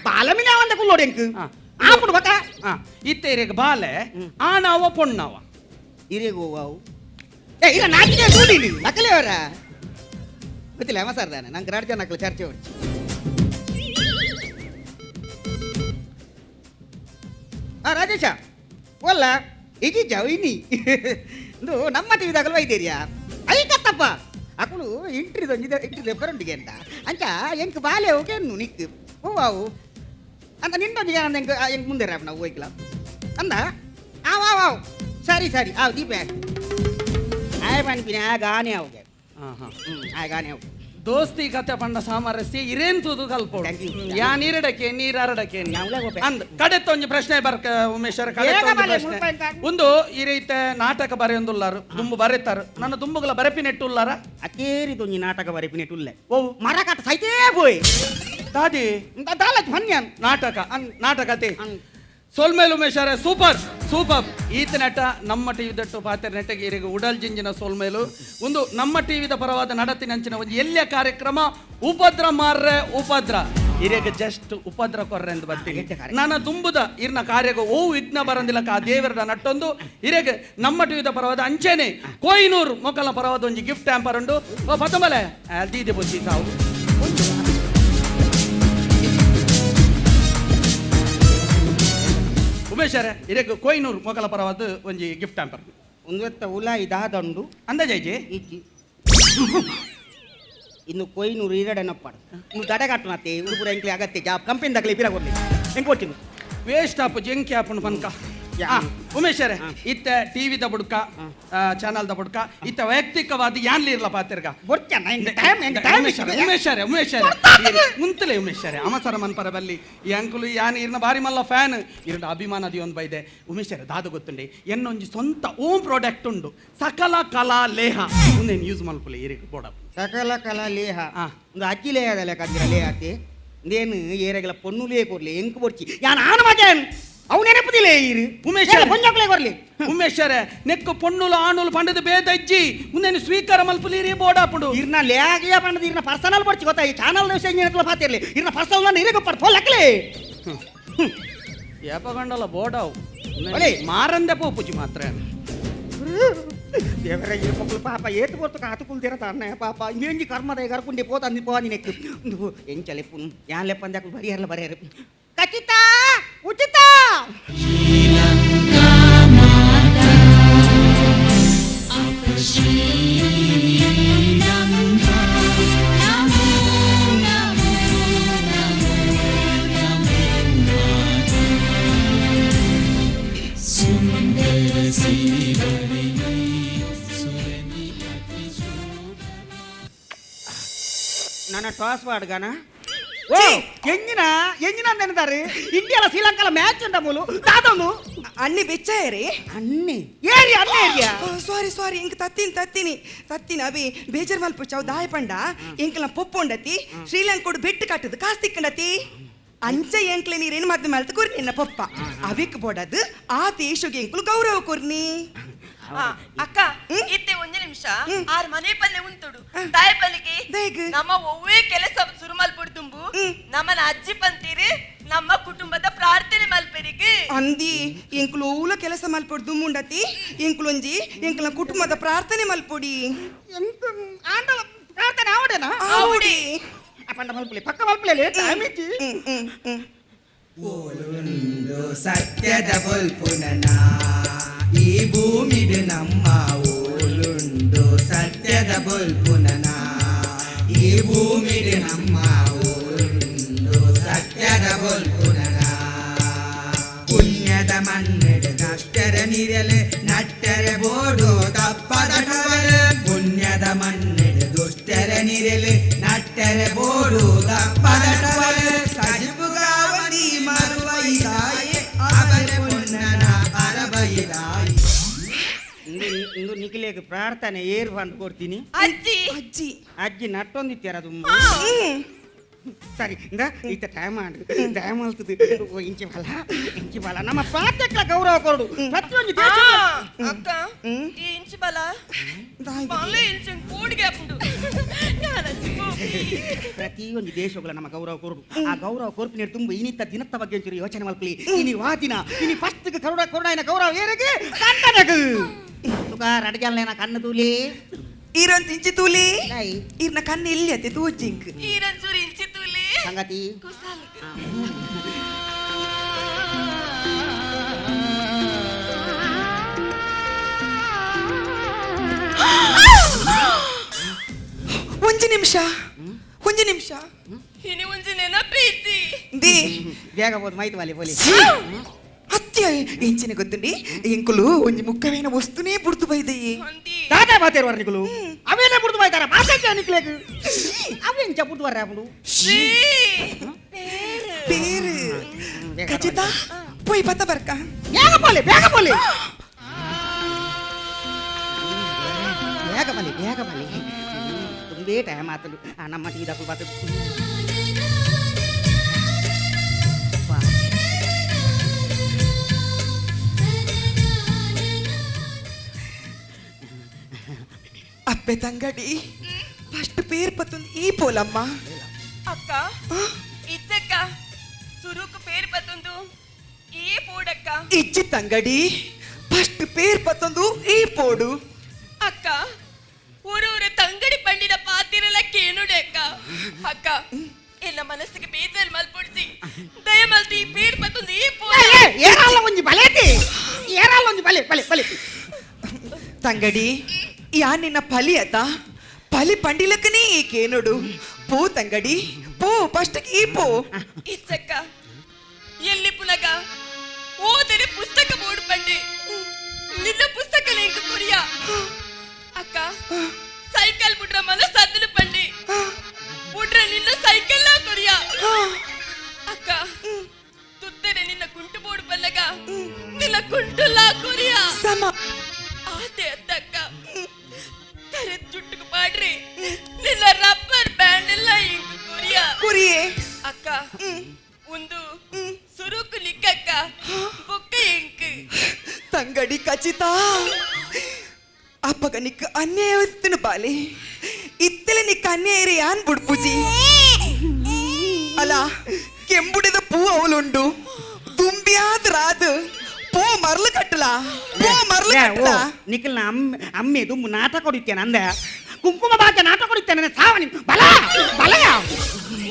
ಬಾಲ ಮಿನ ಒಂದ ಕುಲ್ಲೋಡು ಎಂಕ್ ಆಪುಂಡು ಬಕ ಇತ್ತೆ ಇರೆಗ್ ಬಾಲೆ ಆನಾವ ಪೊಣ್ಣಾವ ಇರೆಗ್ ಹೋವಾವು ಏ ಇಲ್ಲ ನಾಚಿಕೆ ಕೂಡಿನಿ ನಕಲೆ ಅವರ ಗೊತ್ತಿಲ್ಲ ಅಮ್ಮ ಸರ್ ದಾನೆ ನಂಗೆ ರಾಡ್ ಜನ ನಕಲು ಚರ್ಚೆ ಹೊಡ್ಚಿ ಆ ರಾಜೇಶ ಒಲ್ಲ ಇಜ್ಜಿಜ್ಜಾವು ಇನ್ನಿ ಇಂದು ನಮ್ಮ ಟಿವಿದಾಗಲ್ವ ಇದ್ದೀರಿಯಾ ಐಕತ್ತಪ್ಪ ಅಕುಲು ಇಂಟ್ರಿದೊಂಜಿ ಇಂಟ್ರಿ ರೆಫರೆಂಟ್ಗೆ ಅಂತ ಅಂಚ ಎಂಕ್ ಬಾಲೆ ಹೋಗೇನು ನಿಕ್ ಹೂವಾವು ಅಂತ ನಿನ್ನೊಂದಿಗೆ ಎಂಕ್ ಎಂಕ್ ಮುಂದೆ ರಾಪ್ ನಾವು ಹೋಯ್ಕಲ ಅಂದ ಆವ್ ಆವ್ ಆವ್ ಸರಿ ಸರಿ ಆವ್ ದೀಪ ಆಯ್ ಪನ್ಪಿನ ಆ ಗಾನೆ ಅವುಗೆ ಆ ಗಾನೆ ಅವು ದೋಸ್ತಿ ಕತೆ ಪಂಡ ಸಾಮರಸ್ಯ ಇರೇನ್ ತೂದು ಕಲ್ಪೋಡು ಯಾ ನೀರಡಕ್ಕೆ ನೀರ್ ಅರಡಕ್ಕೆ ಅಂದ್ ಕಡೆತ್ತ ಒಂಜಿ ಪ್ರಶ್ನೆ ಬರ್ಕ ಉಮೇಶರ ಪ್ರಶ್ನೆ ಒಂದು ಈ ರೀತಿ ನಾಟಕ ಬರೆಯೊಂದುಲ್ಲಾರು ದುಂಬು ಬರೆತಾರು ನನ್ನ ದುಂಬುಗಳ ಬರೆಪಿನೆಟ್ಟುಲ್ಲಾರ ಅಕೇರಿದೊಂಜಿ ನಾಟಕ ಬರೆಪಿನೆಟ್ಟುಲ್ಲೆ ಓ ಮರಕಾಟ ಸೈತೇ ಪೋಯ್ ದಾದಿ ದಾಲಜ್ ಭನ್ಯಾನ್ ನಾಟಕ ನಾಟಕತೆ ಸೋಲ್ಮೇಲ್ ಉಮೇಶರ ಸೂಪರ್ ಸೂಪರ್ ಈತ ನಟ ನಮ್ಮ ಟಿವಿದಟ್ಟು ಪಾತ್ರ ನೆಟ್ಟಗೆ ಇರಿಗೆ ಉಡಲ್ ಜಿಂಜಿನ ಸೋಲ್ಮೇಲು ಒಂದು ನಮ್ಮ ಟಿವಿದ ಪರವಾದ ನಡತಿನಂಚಿನ ಒಂದು ಎಲ್ಲಿಯ ಕಾರ್ಯಕ್ರಮ ಉಪದ್ರ ಮಾರ್ರೆ ಉಪದ್ರ ಇರೆಗೆ ಜಸ್ಟ್ ಉಪದ್ರ ಕೊರ್ರೆ ಎಂದು ಬರ್ತೀನಿ ನನ್ನ ತುಂಬುದ ಇರ್ನ ಕಾರ್ಯಗ ಓ ವಿಘ್ನ ಬರಂದಿಲ್ಲ ಆ ದೇವರ ನಟ್ಟೊಂದು ಇರೆಗೆ ನಮ್ಮ ಟಿವಿದ ಪರವಾದ ಅಂಚೆನೆ ಕೋಯಿನೂರು ಮೊಕ್ಕಲ ಪರವಾದ ಒಂಜಿ ಗಿಫ್ಟ್ ಹ್ಯಾಂಪರ್ ಉಂಡು ಓ ಪತ್ತಂಬಲೆ ದೀದೆ ಬೊಚ್ಚಿ ಸಾವು ಉಮೇಶರೇ ಇರೆಗ್ ಕೋಯಿನೂರು ಮೊಕಲ ಪರವಾದ ಒಂಜಿ ಗಿಫ್ಟ್ ಹ್ಯಾಂಪರ್ ಒಂದು ಉಲಾಯಿ ದಾದಂಡು ಅಂದಾಜೈಜಿ ಇಜ್ಜಿ ಇನ್ನು ಕೊಯ್ನೂರು ಈರಡನಪ್ಪಾಡು ಇನ್ನು ದಡಗಟ್ಟುನತ್ತೆ ಉಡುಪುರ ಎಂಕ್ಲೆ ಅಗತ್ಯ ಜಾಬ್ ಕಂಪನಿ ದಾಖಲೆ ಪಿರ ಕೊಡ್ಲಿ ಎಂಕ್ ಕೊಟ್ಟಿನು ವೇಸ್ಟ್ ಆಪು ಜಂಕಿ ಆಪುಂಡು ಪನ್ಕ ಉಮೇಶರೇ ಇತ್ತ ಟಿವಿದ ಬುಡ್ಕ ಚಾನಲ್ದ ಬುಡ್ಕ ಇತ್ತ ವೈಯಕ್ತಿಕವಾದ ಯಾನ್ಲಿ ಇರ್ಲ ಪಾತಿರ್ಗ ಉಮೇಶರೇ ಉಮೇಶರೇ ಮುಂತಲೆ ಉಮೇಶರೇ ಅಮಸರ ಮನ್ಪರ ಬಲ್ಲಿ ಈ ಅಂಕುಲು ಯಾನ್ ಇರ್ನ ಬಾರಿ ಮಲ್ಲ ಫ್ಯಾನ್ ಇರ್ನ ಅಭಿಮಾನ ಒಂದು ಬೈದೆ ಉಮೇಶರೇ ದಾದ ಗೊತ್ತುಂಡೆ ಎನ್ನೊಂಜಿ ಸ್ವಂತ ಓಮ್ ಪ್ರಾಡಕ್ಟ್ ಉಂಡು ಸಕಲ ಕಲಾ ಲೇಹ ಮುಂದೇನು ಯೂಸ್ ಮಲ್ಪುಲೆ ಇರಿಗೆ ಬೋಡ ಸಕಲ ಕಲಾ ಲೇಹ ಒಂದು ಅಜ್ಜಿ ಲೇಹದ ಲೆಕ್ಕ ಲೇಹ ಆತಿ ಇಂದೇನು ಏರೆಗಲ ಪೊನ್ನುಲೇ ಕೊರ್ಲಿ ಎಂಕ್ ಬೊರ್ಚಿ ಯಾನ್ ಆನ ಮಗನ್ ಅವು ನೆನಪುದಿಲ್ಲ ಇರು ಉಮೇಶ್ ಪೊಂಜಾಕ್ಲೆ ಕೊರ್ಲಿ ಉಮೇಶರೇ ನೆಕ್ಕು ಪೊನ್ನುಲು ಆನುಲು ಪಂಡದ ಬೇದಜ್ಜಿ ಮುಂದೇನು ಸ್ವೀಕಾರ ಮಲ್ಪುಲೀರಿ ಬೋಡಾಪುಡು ಇರ್ನ ಲೇಗಿಯ ಪಂಡದ ಇರ್ನ ಪರ್ಸನಲ್ ಬೊರ್ಚಿ ಗೊತ್ತಾ ಈ ಚಾನಲ್ ವಿಷಯ ಇಂಜಿನ ಪಾತಿರ್ಲಿ ಇರ್ನ ಪರ್ಸನಲ್ ನಾನು ಇರಗ ಪಡ್ ಫೋಲ್ ಹಾಕ್ಲಿ ಏಪಗಂಡಲ ಬೋಡಾವು ಮಾರಂದೆ ಪೋಪುಜಿ ಮಾತ್ರ ದೇವರ ಈ ಮಕ್ಕಳು ಪಾಪ ಏತು ಕೊರ್ತು ಕಾತುಕುಲ್ದಿರ ತಾನೆ ಪಾಪ ಇಂಜಿ ಕರ್ಮದ ಕರ್ಕುಂಡೆ ಪೋತ ಪೋನಿ ನೆಕ್ಕು ಎಂಚಲೆಪ್ಪುನು ಯಾನ್ ಲೆಪ್ಪಂದೆ ಅಕುಲು ಬರಿಯರ್ಲ ಬರಿಯರು ಖಚಿತ ಉಚಿತ ಸುಂದರ ಸಿರಿವರೆಯೈ ಸುರನಿ ಅತಿ ಯಾನ ಟಾಸ್ ವಾಡ್ಗಾನ ಓ ಎಂಜಿನ ಎಂಜಿನ ಅಂದೆನದಾರು ಇಂಡಿಯಾಲ ಶ್ರೀಲಂಕಾಲ ಮ್ಯಾಚ್ ಉಂಡ ಮೂಲು ದಾದೊಂದು ಅಣ್ಣಿ ಬೆಚ್ಚಾಯರಿ ಅಣ್ಣಿ ಏರಿ ಅಣ್ಣ ಏರಿಯಾ ಸಾರಿ ಸಾರಿ ಇಂಕ್ ತತ್ತೀನಿ ತತ್ತೀನಿ ತತ್ತೀನಿ ಅವಿ ಬೇಜಾರ್ ಮಲ್ಪುಚಾವ್ ದಾಯ ಪಂಡ ಎಂಕಲ್ನ ಪೊಪ್ಪುಂಡತಿ ಶ್ರೀಲಂಕೋಡು ಬೆಟ್ಟು ಕಟ್ಟದು ಕಾಸು ತಿಕ್ಕಂಡತಿ ಅಂಚ ಎಂಕ್ಲೆ ನೀರೇನು ಮದ್ವೆ ಮಲ್ತು ಕೊರ್ನಿ ನಿನ್ನ ಪೊಪ್ಪ ಅವಿಕ್ ಬೋಡದು ಆ ದೇಶಗೆ ಎಂಕುಲು ಗೌರವ ಕೊರ್ನಿ. ಅಕ್ಕ ಇತ್ತೆ ಒಂಜಿ ನಿಮಿಷ ಆರ್ ಮನೆ ಪಲ್ಲೆ ಉಂತುಡು ತಾಯಿ ಪಲ್ಲಿಗೆ ನಮ್ಮ ಒವ್ವೇ ಕೆಲಸ ಸುರು ಮಲ್ಪುಡು ತುಂಬು ನಮ್ಮನ ಅಜ್ಜಿ ಪಂತೀರಿ ನಮ್ಮ ಕುಟುಂಬದ ಪ್ರಾರ್ಥನೆ ಮಲ್ಪೆರಿಗೆ ಅಂದಿ ಎಂಕುಲು ಓಲ ಕೆಲಸ ಮಲ್ಪೊಡು ದುಮ್ಮುಂಡತಿ ಎಂಕುಲೊಂಜಿ ಎಂಕುಲ ಕುಟುಂಬದ ಪ್ರಾರ್ಥನೆ ಮಲ್ಪೊಡಿ ಆಂಡಲ ಪ್ರಾರ್ಥನೆ ಆವಡೇನಾ ಆವಡಿ ಅಪ್ಪಂಡ ಮಲ್ಪಲೆ ಪಕ್ಕ ಮಲ್ಪಲೆ ಟೈಮ್ ಇಚ್ಚಿ. ಓಲುಂಡು ಸತ್ಯದ ಬೊಲ್ಪುನನ ಈ ಭೂಮಿಡು ನಮ್ಮ ಓಲುಂಡು ಸತ್ಯದ ಬೊಲ್ಪುನನ ಈ ಭೂಮಿಡು ನಮ್ಮ ಓಲುಂಡು ಸತ್ಯದ ಬೊಲ್ಪುನನ ಪುಣ್ಯದ ಮಣ್ಣಿಡು ನಷ್ಟರ ನಿರಲೆ ನಟ್ಟರೆ ಬೋಡು ತಪ್ಪದ ಟವರ ಪುಣ್ಯದ ಮಣ್ಣಿಡು ದುಷ್ಟರ ನಿರಲೆ ನಟ್ಟರೆ ಬೋಡು ತಪ್ಪದ ಟವರ ಕಜಿಬುಗಾವನಿ ಮರುವೈದಾಯೆ ಅವರ ಪುಣ್ಣನ ಅರಬೈದಾಯಿ. ಇಂದು ನಿಖಿಲೇಗ್ ಪ್ರಾರ್ಥನೆ ಏರ್ ಬಂದು ಕೊಡ್ತೀನಿ. ಅಜ್ಜಿ ಅಜ್ಜಿ ಅಜ್ಜಿ ನಟ್ಟೊಂದಿತ್ಯಾರ ಅದು ಸರಿ ಇಂದ ಈತ ಟೈಮ್ ಆಂಡ್ ಟೈಮ್ ಅಲ್ತದು ಇಂಚಿ ಬಲ ಇಂಚಿ ಬಲ ನಮ್ಮ ಪ್ರಾರ್ಥಕ್ಲ ಗೌರವ ಕೊಡು ಪ್ರತಿಯೊಂದು ದೇಶ. ಅಕ್ಕ ಈ ಇಂಚಿ ಬಲ ಬಲ ಇಂಚಿ ಕೂಡಿಗೆ ಹಾಕೊಂಡು ಪ್ರತಿಯೊಂದು ದೇಶಗಳ ನಮ್ಮ ಗೌರವ ಕೊಡು. ಆ ಗೌರವ ಕೊರ್ಪಿನ ತುಂಬ ಇನ್ನಿತ್ತ ದಿನತ್ತ ಬಗ್ಗೆ ಒಂಚೂರು ಯೋಚನೆ ಮಲ್ಪಲಿ. ಇನಿ ವಾದಿನ ಇನಿ ಫಸ್ಟ್ ಕರುಣ ಕರುಣಾಯಿನ ಗೌರವ ಏರಿಗೆ ಕಂಟನಗು ತುಕ ರಡಜಲ್ನೇನ ಕಣ್ಣು ತೂಲಿ ಈರಂತ ಇಂಚಿ ತೂಲಿ ಈರ್ನ ಕಣ್ಣು ಎಲ್ಲಿ ಅತ್ತೆ ತೂಜಿಂಕ್ ಈರಂಚೂರು ಇಂಚಿ ತೂಲಿ ಸಂಗತಿ ಒಂಜಿ ನಿಮಿಷ ಒಂಜಿ ನಿಮಿಷ ಇನಿ ಒಂಜಿ ನೆನಪೈತಿ the ಬೇಗ ಬೋದು ಮೈತ್ ವಾಲಿ ಬೋಲಿ ಅತ್ಯ ಎಂಚಿನ ಗೊತ್ತುಂಡಿ ಎಂಕುಲು ಒಂಜಿ ಮುಖ್ಯమైన ವಸ್ತುನೇ ಬುಡ್ತು ಬೈದಯಿ ದಾದಾ ಮಾತೇರು ವರ್ಣಿಕುಲು ಅವೇನೆ ಬುಡ್ದು ಬೈತಾರ ಮಾತಾಡ್ತಾ ನಿಕ್ಲೇಕ್ ಅವೇನ್ ಚ ಬುಡ್ದು ಬರ್ರ ಅప్పుడు పేరు ಖಚಿತ ಪೋಯ್ ಪತ್ತ ಬರ್ಕ ಬೇಗ ಬೋಲಿ ಬೇಗ ಬೋಲಿ ಬೇಗ ಬಲಿ ಬೇಗ ಬಲಿ ತುಂಬೇ ಟೈಮ್ ಆತಲು ನಮ್ಮ ಟಿ ದಕ್ಕಲು ಬಾತು ಅಪ್ಪೆ ತಂಗಡಿ ಫಸ್ಟ್ ಪೇರ್ ಪತ್ತೊಂದು ಈ ಪೋಲಮ್ಮ. ಅಕ್ಕ ಇಚ್ಚಕ್ಕ ಸುರುಕು ಪೇರ್ ಪತ್ತೊಂದು ಈ ಪೋಡಕ್ಕ ಇಚ್ಚಿ ತಂಗಡಿ ಫಸ್ಟ್ ಪೇರ್ ಪತ್ತೊಂದು ಈ ಪೋಡು. ಅಕ್ಕ ಊರೂರ ತಂಗಡಿ ಪಂಡಿನ ಪಾತಿರಲ್ಲ ಕೇನುಡೆ ಅಕ್ಕ. ಅಕ್ಕ ಎಲ್ಲ ಮನಸ್ಸಿಗೆ ಬೇಜಾರು ಮಲ್ಪೊಡ್ಸಿ ದಯಮಲ್ತಿ ಈ ಪೇರ್ ಪತ್ತೊಂದು ಈ ಪೋಡ. ಏರಲ್ಲ ಒಂಜಿ ಬಲೇತಿ ಏರಲ್ಲ ಒಂಜಿ ಬಲೆ ಬಲೆ ಬಲೆ ತಂಗಡಿ ಯಾ ನಿನ್ನ ಫಲಿ ಅತ ಫಲಿ ಪಂಡಿಲಕ್ಕನೇ ಈ ಕೇನುಡು ಪೋ ತಂಗಡಿ ಪೋ ಫಸ್ಟ್ ಈ ಪೋ. ಇಚ್ಚಕ್ಕ ಎಲ್ಲಿ ಪುನಗ ಓದರೆ ಪುಸ್ತಕ ಬೋಡು ಪಂಡೆ ನಿನ್ನ ಪುಸ್ತಕ ಲೇಖ ಕೊರಿಯ ಅಕ್ಕ ಸೈಕಲ್ ಬುಡ್ರ ಮನಸ್ಸಾದನು ಪಂಡೆ ಬುಡ್ರ ನಿನ್ನ ಸೈಕಲ್ ಕೊರಿಯ ಅಕ್ಕ ತುತ್ತರೆ ನಿನ್ನ ಕುಂಟು ಬೋಡು ಪಲ್ಲಗ ನಿನ್ನ ಕುಂಟುಲ ಕೊರಿಯ ಸಮ ಆತೆ ಅತ್ತಕ್ಕ ತರೆ ಜುಟ್ಟುకు ಪಾಡ್ರಿ ನಿನ್ನ ರಬ್ಬರ್ ಬ್ಯಾಂಡ್ ಎಲ್ಲ ಇಂಕ್ ಕೊರಿಯ ಕೊರಿಯೇ ಅಕ್ಕ ಒಂದು ಸುರುಕು ನಿಕ್ಕಕ್ಕ ಬೊಕ್ಕ ಇಂಕ್ ತಂಗಡಿ ಖಚಿತ ಅಪ್ಪಗ ನಿಕ್ಕ ಅನ್ಯಾಯಸ್ತಿನ ಬಾಲೆ ಇತ್ತಲೆ ನಿಕ್ಕ ಅನ್ಯಾಯ ಯಾನ್ ಬುಡ್ಪುಜಿ ಅಲ್ಲ ಕೆಂಬುಡಿದ ಪೂ ಅವಲುಂಡು ದುಂಬಿಯಾದ ರಾದ್ ಪೋ ಮರ್ಲು ಕಟ್ಟಲ ಪೋ ಮರ್ಲು ಕಟ್ಟಲ ನಿಖಿಲ್ನ ಅಮ್ಮ ಅಮ್ಮೆ ದುಂಬು ನಾಟಕ ಹೊಡಿತೇನೆ ಅಂದ ಕುಂಕುಮ ಭಾಗ್ಯ ನಾಟಕ ಹೊಡಿತೇನೆ ಸಾವನಿ ಬಲ ಬಲ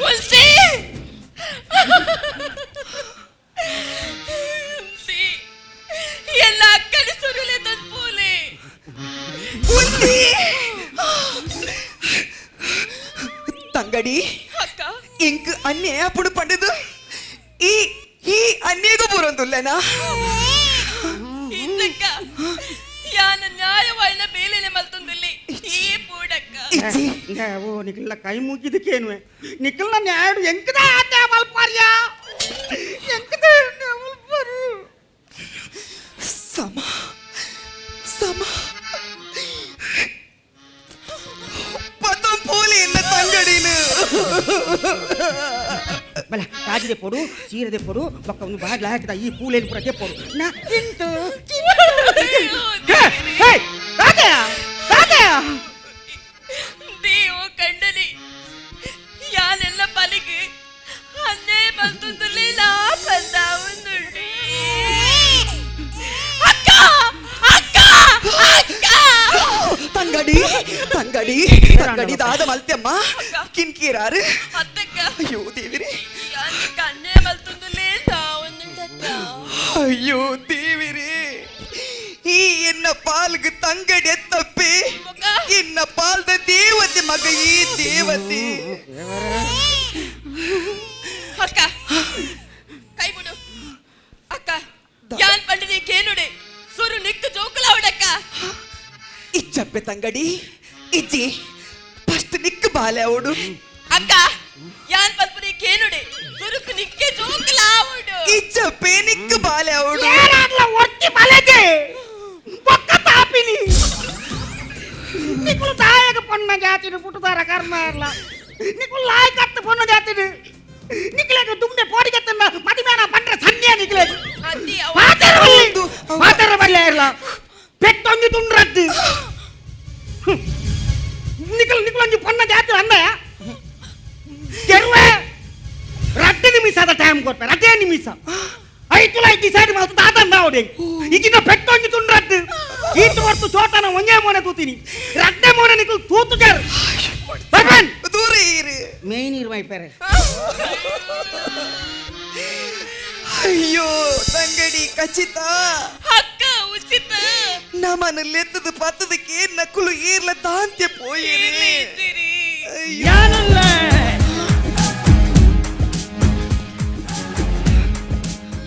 ಉಲ್ಸಿ ಎಲ್ಲ ಅಕ್ಕನ ಸುರುಲೆ ತಂದ್ಪೋಲೆ ಉಲ್ಸಿ ತಂಗಡಿ ಅಕ್ಕ ಇಂಕ್ ಅನ್ಯಾಯ ಅప్పుడు ಪಂಡದು ಈ ಈ ಅನ್ಯಾಯಗೂ ಬರೋಂದುಲ್ಲನಾ ಇಂದಕ್ಕ ಯಾನ ನ್ಯಾಯವಾಯಿನ ಬೇಲೆನೆ ಮಲ್ತೊಂದಿಲ್ಲಿ ಈ ಪೂಡಕ್ಕ. ಇಜ್ಜಿ ಓ ನಿಖಿಲ್ನ ಕೈ ಮುಗಿದಕ್ಕೇನುವೆ ನಿಖಿಲ್ನ ನ್ಯಾಯಡು ಎಂಕದ ಆಟ ಮಲ್ಪಾರ್ಯಾ ಎಂಕದ ಮಲ್ಪಾರು ಸಮ ಸಮ ಪತಂ ಪೋಲಿ ಎನ್ನ ತಂಗಡಿನು ಬಲ ಕಾಜಿದೆ ಪೊಡು ಸೀರೆದೆ ಪೊಡು ಬೊಕ್ಕ ಒಂದು ಬಾಗ್ಲ ಹಾಕಿದ ಈ ಪೂಲೇನು ಪೂರ ತೆಪ್ಪೊಡು ನಾ ತಿಂತು ದೇವ ಕಂಡಲಿ ಯಾನೆಲ್ಲ ಪಲಿಗೆ ಅನ್ನೇ ಬಂತುಂದುಲಿಲ್ಲ ಬಂದ ఉంದುండి ಅಕ್ಕ ಅಕ್ಕ ಅಕ್ಕ ತಂಗಡಿ ತಂಗಡಿ ತಂಗಡಿ ದಾದ ಮಲ್ತೆಮ್ಮ ಕಿನ್ಕೀರಾರು ಅತ್ತಕ್ಕ ಅಯ್ಯೋ ದೇವಿರೇ ಯಾನಿಕ್ಕ ಅನ್ನೇ ಮಲ್ತುಂದುಲಿಲ್ಲ ఉంದುಂಡಕ್ಕ ಅಯ್ಯೋ ದೇವಿರೇ ಈ ಎನ್ನ ಪಾಲ್ಗೆ ತಂಗಡಿ ಎತ್ತಪ್ಪಿ ಎನ್ನ ಪಾಲ್ದ ದೇವತೆ ಮಗ ಈ ದೇವತೆ ಅಕ್ಕ ಕೈ ಬಿಡು ಅಕ್ಕ ಯಾನ್ ಪಂಡಿನಿ ಕೇನುಡೆ ಸುರು ನಿಕ್ಕು ಜೋಕುಲಾವಡಕ್ಕ ಇಚ್ಚಪ್ಪೆ ತಂಗಡಿ ಇಜ್ಜಿ ಫಸ್ಟ್ ನಿಕ್ಕು ಬಾಲೆ ಅವಡು ಅಕ್ಕ ಯಾನ್ ಪಲ್ಪುನಿ ಕೇನುಡೆ ಸುರುಕು ನಿಕ್ಕೆ ಜೋಕುಲಾವಡು ಇಚ್ಚಪ್ಪೆ ನಿಕ್ಕು ಬಾಲೆ ಅವಡು ಒತ್ತಿ ಬಲದೆ ಬೊಕ್ಕ ತಾಪಿನಿ ನಿಕುಲು ತಾಯಗ ಪೊನ್ನ ಜಾತಿಡು ಪುಟ್ಟುದಾರ ಕರ್ಮ ಇರಲ ನಿಕುಲು ಲಾಯ್ಕತ್ತು ಪೊನ್ನ ಜಾತಿಡು ನಿಕ್ಲೆಗ್ ದುಂಬೆ ಪೋಡಿಗೆತ್ತನ್ನ ಮದಿಮೇನ ಪಂಡ್ರೆ ಸನ್ಯ ನಿಕ್ಲೆಗ್ ಅತ್ತಿ ಪಾತೆರ ಬಲ್ಲೆ ಪಾತೆರ ಬಲ್ಲೆ ಇರಲ ಪೆಟ್ಟೊಂಜಿ ತುಂಡ್ರದ್ದು ನಿಕಲ್ ನಿಕುಲೊಂಜಿ ಪೊನ್ನ ಜಾತಿ ಅಂದ ಕೆರ್ವೆ ರಡ್ಡು ನಿಮಿಷದ ಟೈಮ್ ಕೊಡ್ತಾರೆ ಅದೇ ನಿಮಿಷ ಐತುಲ ಡಿಸೈಡ್ ಮಾಡ್ತು ತಾತಂದ ಅವಡೆ ಈಗಿನ ಪೆಟ್ಟೊಂಜಿ ತುಂಡ್ರದ್ದು ಈತು ಹೊರ್ತು ಚೋಟನ ಒಂಜೇ ಮೋನೆ ತೂತೀನಿ ರಡ್ಡೆ ಮೋನೆ ನಿಕುಲ್ ತೂತು ಕೇರ್ ದೂರ ಇರು ಮೇಯ್ನ್ ಇರುವ ಪೇರೆ ಅಯ್ಯೋ ತಂಗಡಿ ಖಚಿತ ಅಕ್ಕ ಉಚಿತ ನಮ್ಮನಲ್ಲಿ ಎತ್ತದು ಪತ್ತದಕ್ಕೆ ನಕುಲು ಏರ್ಲ ತಾಂತ್ಯ ಪೋಯಿರಿ ಯಾನಲ್ಲ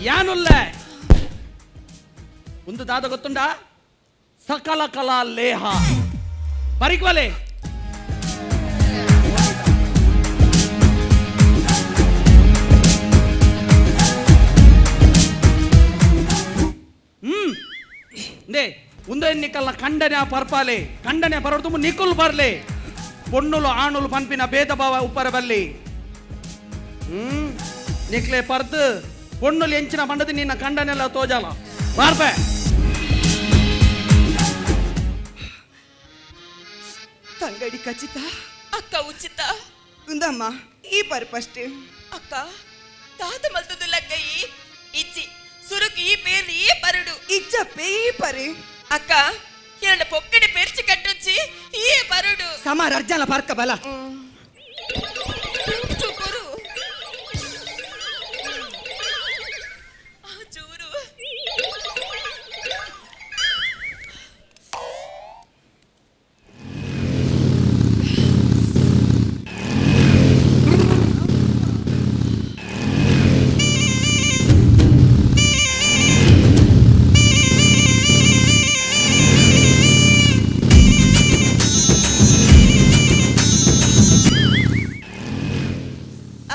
ಯಾನುಲ್ಲ ಒಂದು ದಾದ ಗೊತ್ತುಂಡ ಸಕಲ ಕಲಾ ಲೇಹ ಬರಿಕ್ವಲೆ ನೇ ಉಂದೇ ನಿಕಲ್ಲ ಖಂಡನೆ ಪರ್ಪಾಲೆ ಖಂಡನೆ ಪರಡ್ತು ನಿಕುಲ್ ಬರ್ಲೆ ಪೊಣ್ಣುಲು ಆಣುಲು ಪನ್ಪಿನ ಭೇದ ಭಾವ ಉಪ್ಪರ ಬಲ್ಲಿ ನಿಕ್ಲೆ ಪರ್ದು ಪೊಣ್ಣುಲು ಎಂಚಿನ ಪಂಡದು ನಿನ್ನ ಖಂಡನೆಲ್ಲ ತೋಜಾಲ ಬಾರ್ಬೆ ತಂಗಡಿ ಖಚಿತ ಅಕ್ಕ ಉಚಿತ ಉಂದಮ್ಮ ಈ ಪರ್ ಫಸ್ಟ್ ಅಕ್ಕ ತಾತ ಮಲ್ತದುಲ್ಲಕ್ಕ ಈ ಇಜ್ಜಿ ಸುರುಕು ಈ ಪೇರು ಈ ಪರುಡು ಇಜ್ಜಪ್ಪೆ ಈ ಪರಿ ಅಕ್ಕ ಎರಡ ಪೊಕ್ಕಡೆ ಪೆರ್ಚಿ ಕಟ್ಟೊಚ್ಚಿ ಈ ಪರುಡು ಸಮ ರರ್ಜಾಲ ಪರ್ಕ ಬಲ ಚುಕುರು ಚೂರು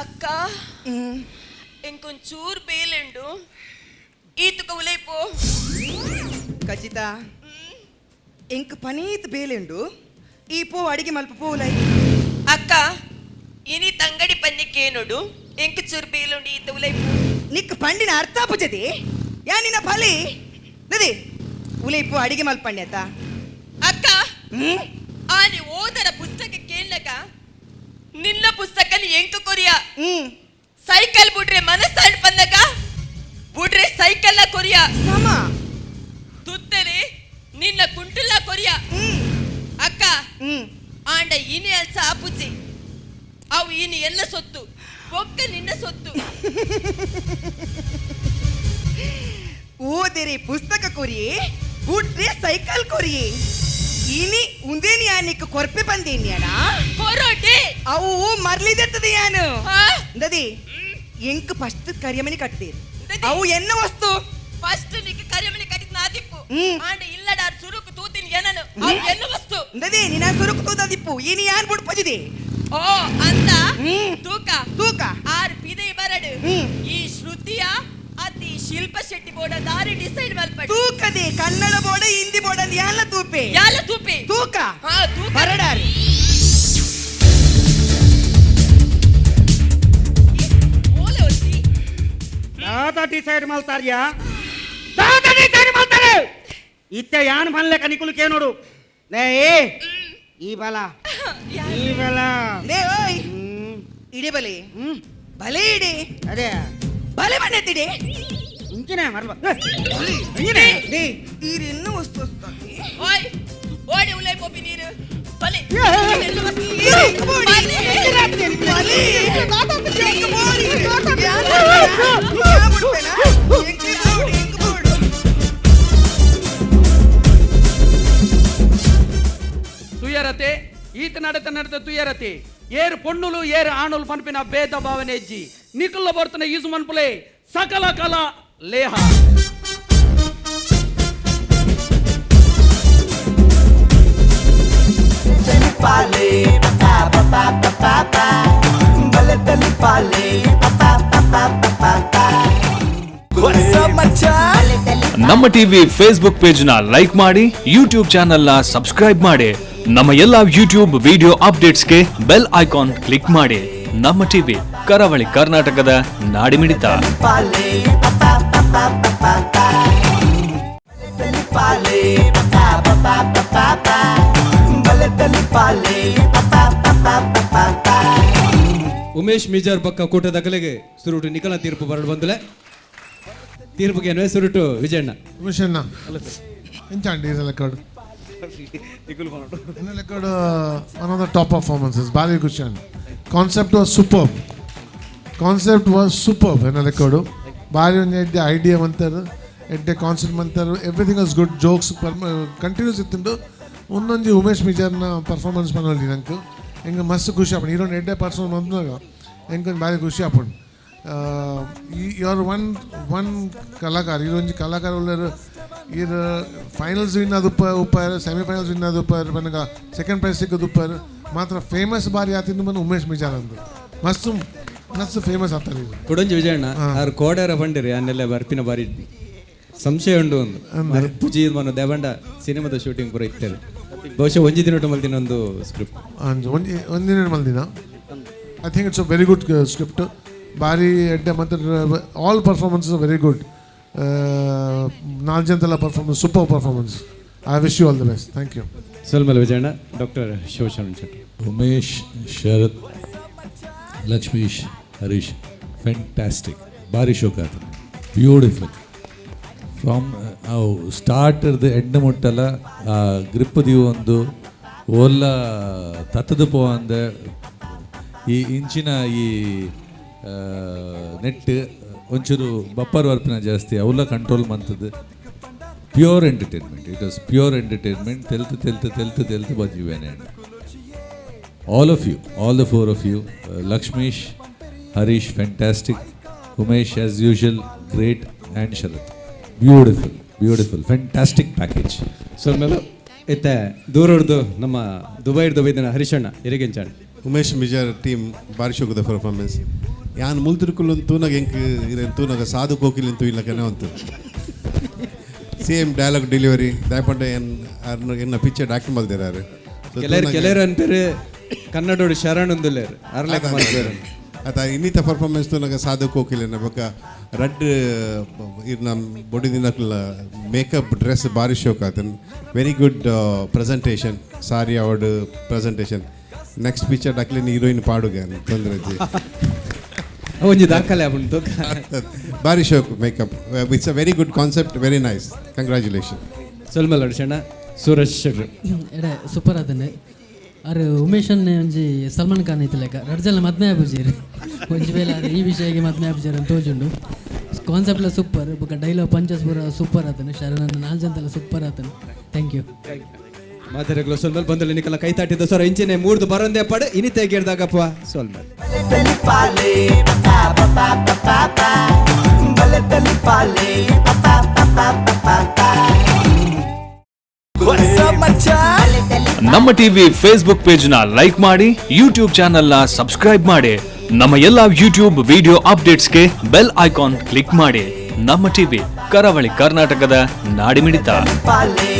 ಅಕ್ಕ ಇಂಕೊಂಚೂರು ಬೇಲೆಂಡು ಈತುಕ ಉಲೈಪೋ ಖಚಿತ ಇಂಕ್ ಪನೀತ್ ಬೇಲೆಂಡು ಈ ಪೋ ಅಡಿಗೆ ಮಲ್ಪ ಪೋಲೈ ಅಕ್ಕ ಇನಿ ತಂಗಡಿ ಪನ್ನಿಕೇನುಡು ಎಂಕ್ ಚೂರು ಬೇಲುಂಡು ಈತ ಉಲೈಪೋ ನಿಕ್ ಪಂಡಿನ ಅರ್ಥ ಪುಜತಿ ಯಾ ನಿನ್ನ ಫಲಿ ನದಿ ಉಲೈಪು ಅಡಿಗೆ ಮಲ್ಪಂಡ್ಯಾತ ಅಕ್ಕ ಆನೆ ಓದರ ಪುಸ್ತಕ ಕೇಳಕ ನಿನ್ನ ಪುಸ್ತಕని ಎಂಕ ಕೊರಿಯ ಸೈಕಲ್ ಬುಡ್ರೆ ಮನಸ್ಸಾಂಡ್ ಪಂದಕ ಬುಡ್ರೆ ಸೈಕಲ್ ಕೊರಿಯ ಸಮ ತುತ್ತರೆ ನಿನ್ನ ಕುಂಟುಲ ಕೊರಿಯ ಅಕ್ಕ ಆಂಡ ಇನಿ ಅಲ್ಸ ಆಪುಜಿ ಅವು ಇನಿ ಎಲ್ಲ ಸೊತ್ತು ಬೊಕ್ಕ ನಿನ್ನ ಸೊತ್ತು ಓದಿರಿ ಪುಸ್ತಕ ಕೊರಿಯೇ ಬುಡ್ರೆ ಸೈಕಲ್ ಕೊರಿಯೇ ಇನಿ ಉಂದೇನಿ ಯಾನಿಕ್ ಕೊರ್ಪೆ ಬಂದೇನಿ ಅಣ್ಣ ಕೊರೋಟೆ ಅವು ಮರ್ಲಿದೆತ್ತದ ಯಾನು ದದಿ ಎಂಕ್ ಫಸ್ಟ್ ಕರಿಯಮನಿ ಕಟ್ತೀರಿ ಅವು ಎನ್ನ ವಸ್ತು ಫಸ್ಟ್ ನಿಕ್ ಕರಿಯಮನಿ ಕಟ್ಟಿದ್ ನಾದಿಪ್ಪು ಆಂಡ ಇಲ್ಲಡಾರ್ ಸುರುಕು ತೂತಿನ ಏನನು ಅವು ಎನ್ನು ವಸ್ತು ಅಂದದೆ ನಿನ್ನ ಸುರುಕು ತೂದದಿಪ್ಪು ಇನಿ ಯಾನ್ ಬುಡ್ಪಜಿದೆ ಓ ಅಂತ ತೂಕ ತೂಕ ಆರ್ ಪಿದೆ ಬರಡು ಈ ಶ್ರುತಿಯ ಅತಿ ಶಿಲ್ಪ ಶೆಟ್ಟಿ ಬೋರ್ಡ ದಾರಿ ಡಿಸೈಡ್ ಮಲ್ಪಡು ತೂಕದೆ ಕನ್ನಡ ಬೋರ್ಡ್ ಹಿಂದಿ ಬೋರ್ಡ್ ಅಂದ್ ಯಾಲ ತೂಪೆ ಯಾಲ ತೂಪೆ ತೂಕ ಹಾ ತೂಕ ಬರಡಾರಿ ಓಲೆ ಒತ್ತಿ ದಾದ ಡಿಸೈಡ್ ಮಲ್ತಾರ್ಯಾ ದಾದ ಡಿಸೈಡ್ ಮಲ್ತಾರೆ ಇತ್ತೆ ಯಾನ್ ಪನ್ಲೆ ಕನಿಕುಲು ಕೇನೋಡು ನೇ ಏ ಈ ಬಲ ಈ ಬಲ ಲೇ ಓಯ್ ಇಡೆ ಬಲೆ ಬಲೆ ಇಡೆ ಅದೇ ಬಲೆ ಬಂಡೆತ್ತಿಡೆ ಇಂಚಿನ ಮರ್ಲ ಇಂಜಿನೆ ಲೇ ಈರಿನ್ನು ವಸ್ತು ವಸ್ತು ಓಯ್ ಓಡಿ ಉಲೈ ಪೋಪಿ ನೀರು ಬಲೆ ತುಯರತೆ ಈತ ನಡತ ನಡತ ತುಯರತೆ ಏರು ಪೊಣ್ಣುಲು ಏರು ಆಣುಲು ಪನ್ಪಿನ ಭೇದ ಭಾವನೆ ಹೆಜ್ಜಿ ನಿಕುಲ್ಲ ಬರ್ತನ ಈಸು ಮನ್ಪುಲೆ ಸಕಲ ಕಲಾ ಲೇಹ ನಮ್ಮ ಟಿವಿ ಫೇಸ್ಬುಕ್ ಪೇಜ್ ನ ಲೈಕ್ ಮಾಡಿ, ಯೂಟ್ಯೂಬ್ ಚಾನೆಲ್ ನ ಸಬ್ಸ್ಕ್ರೈಬ್ ಮಾಡಿ, ನಮ್ಮ ಎಲ್ಲಾ ಯೂಟ್ಯೂಬ್ ವಿಡಿಯೋ ಅಪ್ಡೇಟ್ಸ್ಗೆ ಬೆಲ್ ಐಕಾನ್ ಕ್ಲಿಕ್ ಮಾಡಿ. ನಮ್ಮ ಟಿವಿ, ಕರಾವಳಿ ಕರ್ನಾಟಕದ ನಾಡಿಮಿಡಿತ. ಉಮೇಶ್ ಮಿಜಾರ್ ಬಕ್ಕ ಕೂಟದ ಕಲೆಗೆ ಸುರುಟು ನಿಖಲ ತೀರ್ಪು ಬರಡು ಬಂದಲೆ ತೀರ್ಪುಗೆ ಅನ್ವಯ ಸುರುಟು ವಿಜಯಣ್ಣ. ಉಮೇಶಣ್ಣ ಎಂಚಾಂಡಿ ಲೆಕ್ಕಡು ಎನ್ನ ಲೆಕ್ಕಡು one of the top performances ಭಾರಿ ಖುಷಿ concept was superb, concept was superb ಎನ್ನ ಲೆಕ್ಕಡು ಭಾರಿ ಒಂದು ಎಡ್ಡೆ ಐಡಿಯಾ ಮಂತಾರೆ, ಎಡ್ಡೆ ಕಾನ್ಸೆಪ್ಟ್ ಮಂತಾರೆ, everything was good, jokes continuous ಇತ್ತುಂಡು. ಒಂದೊಂದು ಉಮೇಶ್ ಮಿಜಾರ್ನ ಪರ್ಫಾರ್ಮೆನ್ಸ್ ಪನೊಲಿ ನಂಗೆ ಎಂಗೆ ಮಸ್ತ್ ಖುಷಿ ಆಪುಂಡು. ಹೀರೋನ್ ಎಡ್ಡೆ ಪರ್ಫಾರ್ಮೆನ್ಸ್ ಬಂದಾಗ ಎಂಕೊಂದು ಭಾರಿ ಖುಷಿ ಆಪುಂಡು. You are one one ಕಲಾಕಾರ, ಈರೊಂಜಿ ಕಲಾಕಾರ ಉಳ್ಳರು ಈರ್ ಫೈನಲ್ಸ್ ವಿನ್ ಆದ ಉಪ್ಪಾರು, ಸೆಮಿಫೈನಲ್ಸ್ ವಿನ್ ಆದ ಉಪ್ಪಾರು, ಬನ್ನಗ ಸೆಕೆಂಡ್ ಪ್ರೈಸ್ ಸಿಕ್ಕದು ಉಪ್ಪಾರು ಮಾತ್ರ ಫೇಮಸ್ ಬಾರಿ ಆತಿಂದು ಮನ ಉಮೇಶ್ ಮಿಜಾರ್ ಅಂದು ಮಸ್ತ್ ಮಸ್ತ್ ಫೇಮಸ್ ಆಗ್ತಾರೆ ಇದು. ಕೊಡೊಂಜಿ ವಿಜಯಣ್ಣ ಆರು ಕೋಡಾರ ಬಂಡಿರಿ ಅನ್ನೆಲ್ಲ ಬರ್ಪಿನ ಬಾರಿ ಸಂಶಯ ಉಂಡು ಒಂದು ಮರ್ಪುಜಿ ಮನ ದೇವಂಡ ಸಿನಿಮಾದ ಶೂಟಿಂಗ್ ಪೂರ ಇತ್ತೇವೆ. ಬಹುಶಃ ಒಂಜಿ ದಿನ ಮಲ್ದಿನ ಒಂದು ಸ್ಕ್ರಿಪ್ಟ್ ಒಂಜಿ ಒಂದಿನ ಮಲ್ದಿನ. I think it's a very good script. ಬಾರಿ ಎಡ್ಡೆ ಮತ್ತು ಆಲ್ ಪರ್ಫಾರ್ಮೆನ್ಸಸ್ ವೆರಿ ಗುಡ್. ನಾಲ್ಕು ಜನತೆಲ್ಲ performance super performance. I wish you all the best. Thank you. ಸೋಲ್ಮಲ್ Vijayanna. Doctor Shivasharan Shetty. Umesh, Sharath, Lakshmish, Harish, fantastic. ಬಾರಿ ಶೋಕಾತ, beautiful. From ಅವು ಸ್ಟಾರ್ಟರ್ದು and ಮುಟ್ಟಲ ಆ grip ಒಂದು ಓಲ್ಲ ತತ್ತದ ಪೋ ಅಂದ ಈ ಇಂಚಿನ ಈ ನೆಟ್ ಒಂಚೂರು ಬಪ್ಪರ್ ವರ್ಪಿನ ಜಾಸ್ತಿ ಅವೆಲ್ಲ ಕಂಟ್ರೋಲ್ ಮಂತದ್ದು. Pure entertainment, it was pure entertainment. ತೆಲ್ತು ತೆಲ್ತು ತೆಲ್ತು ತೆಲ್ತು ಬಜ್ಜಿವೇನೆ. All of you, all the four of you, Lakshmish, Harish, fantastic, Umesh as usual great, and Sharath, beautiful, beautiful, fantastic package. So ಮೇಲೆ ಇತ್ತೆ ದೂರಡ್ದು ನಮ್ಮ ದುಬೈಡ್ದು ಬೈದನ ಹರಿಶಣ್ಣ ಎರಿಗೆಂಚಾಣ. ಉಮೇಶ್ ಮಿಜಾರ್ ಟೀಮ್ ಬಾರಿ ಶೋಕದ ಪರ್ಫಾರ್ಮೆನ್ಸ್. ಯಾನ್ ಮುಲ್ತಿರುಕುಲುನ್ ತೂನಗ ಎಂಕ್ ಇರೇನ್ ತೂನಗ ಸಾಧು ಕೋಕಿಲಿನ್ ತೂಯಿಲಕನೆ ಉಂತು ಸೇಮ್ ಡೈಲಾಗ್ ಡೆಲಿವರಿ ದಾಯಪಂಡ ಎನ್ ಅರ್ನ ಎನ್ನ ಪಿಕ್ಚರ್ ಆಕ್ಟ್ ಮಲ್ದಿರಾರು. ಕೆಲರು ಅನ್ಪೇರು ಕನ್ನಡೋಡು ಶರಣ್ ಉಂದುಲ್ಲೇರು ಅರ್ಲೆಕ್ ಮಲ್ಪೇರು. ಅತ ಇನ್ನಿತ ಪರ್ಫಾರ್ಮೆನ್ಸ್ ತೂನಗ ಸಾಧು ಕೋಕಿಲಿನ ಬೊಕ ರಡ್ಡ್ ಇರ್ನ ಬೊಡಿ ದಿನಕ್ಲ ಮೇಕಪ್ ಡ್ರೆಸ್ ಬಾರಿ ಶೋಕ್ ಆತನ್. ವೆರಿ ಗುಡ್ ಪ್ರೆಸೆಂಟೇಷನ್, ಸಾರಿ award presentation. Next picture ಡಕ್ಲಿನ heroine ಪಾಡುಗೆ ತೊಂದರೆ ಒಂಜಿ ದಾಖಲೆ ಆಪುಂಡು. ಬಾರಿ ಶೋಕ್ makeup. It's a very good concept, very nice, congratulation. ಸೊಲ್ಮಲ್ ಹರ್ಷಣ್ಣ. Suraj ಶೆಟ್ರು. ಎಡೆ ಸೂಪರ್ ಆತನೆ ಅರೆ ಉಮೇಶನ್ನೇ ಒಂಜಿ ಸಲ್ಮಾನ್ ಖಾನ್ ಐತಲೆಕ್ಕ ರಡ್ಡ್ ಜನ ಮದ್ಮೆ ಆಪುಜೆರ್ ಒಂಜಿ ವೇಳೆ ಆರ್ ಈ ವಿಷಯಕ್ಕೆ ಮದ್ಮೆ ಆಪುಜೆರ್ ಅಂತ ತೋಜುಂಡು. ಕಾನ್ಸೆಪ್ಟ್ಲ ಸೂಪರ್ ಬೊಕ ಡೈಲಾಗ್ ಪಂಚಸ್ ಪೂರ ಸೂಪರ್ ಆತನೆ. ಶರಣ್ ನಾಲ್ ಜನತೆಲ್ಲ ಸೂಪರ್ ಆತನೆ. Thank you. ಮಾತೆರೆಗ್ಲ ಸೊಲ್ಮಲ್ ಬಂದಲ್ಲಿ ನಿಕಲ ಕೈ ತಾಟಿದ್ದ ಸೊರ ಇಂಚಿನೆ ಮೂರ್ದು ಬರಂದೆ ಪಡೆ ಇನಿತೆ ಗೇರ್ದಾಗಪ್ಪ ಸೊಲ್ಮಲ್. Pale, pa pa pa pa pa, ನಮ್ಮ ಟಿವಿ ಫೇಸ್ಬುಕ್ ಪೇಜ್ ನ ಲೈಕ್ ಮಾಡಿ, ಯೂಟ್ಯೂಬ್ ಚಾನೆಲ್ ನ ಸಬ್ಸ್ಕ್ರೈಬ್ ಮಾಡಿ. ನಮ್ಮ ಎಲ್ಲಾ ಯೂಟ್ಯೂಬ್ ವಿಡಿಯೋ ಅಪ್ಡೇಟ್ಸ್ಗೆ ಬೆಲ್ ಐಕಾನ್ ಕ್ಲಿಕ್ ಮಾಡಿ. ನಮ್ಮ ಟಿವಿ, ಕರಾವಳಿ ಕರ್ನಾಟಕದ ನಾಡಿಮಿಡಿತ. ಪಾಲೆ.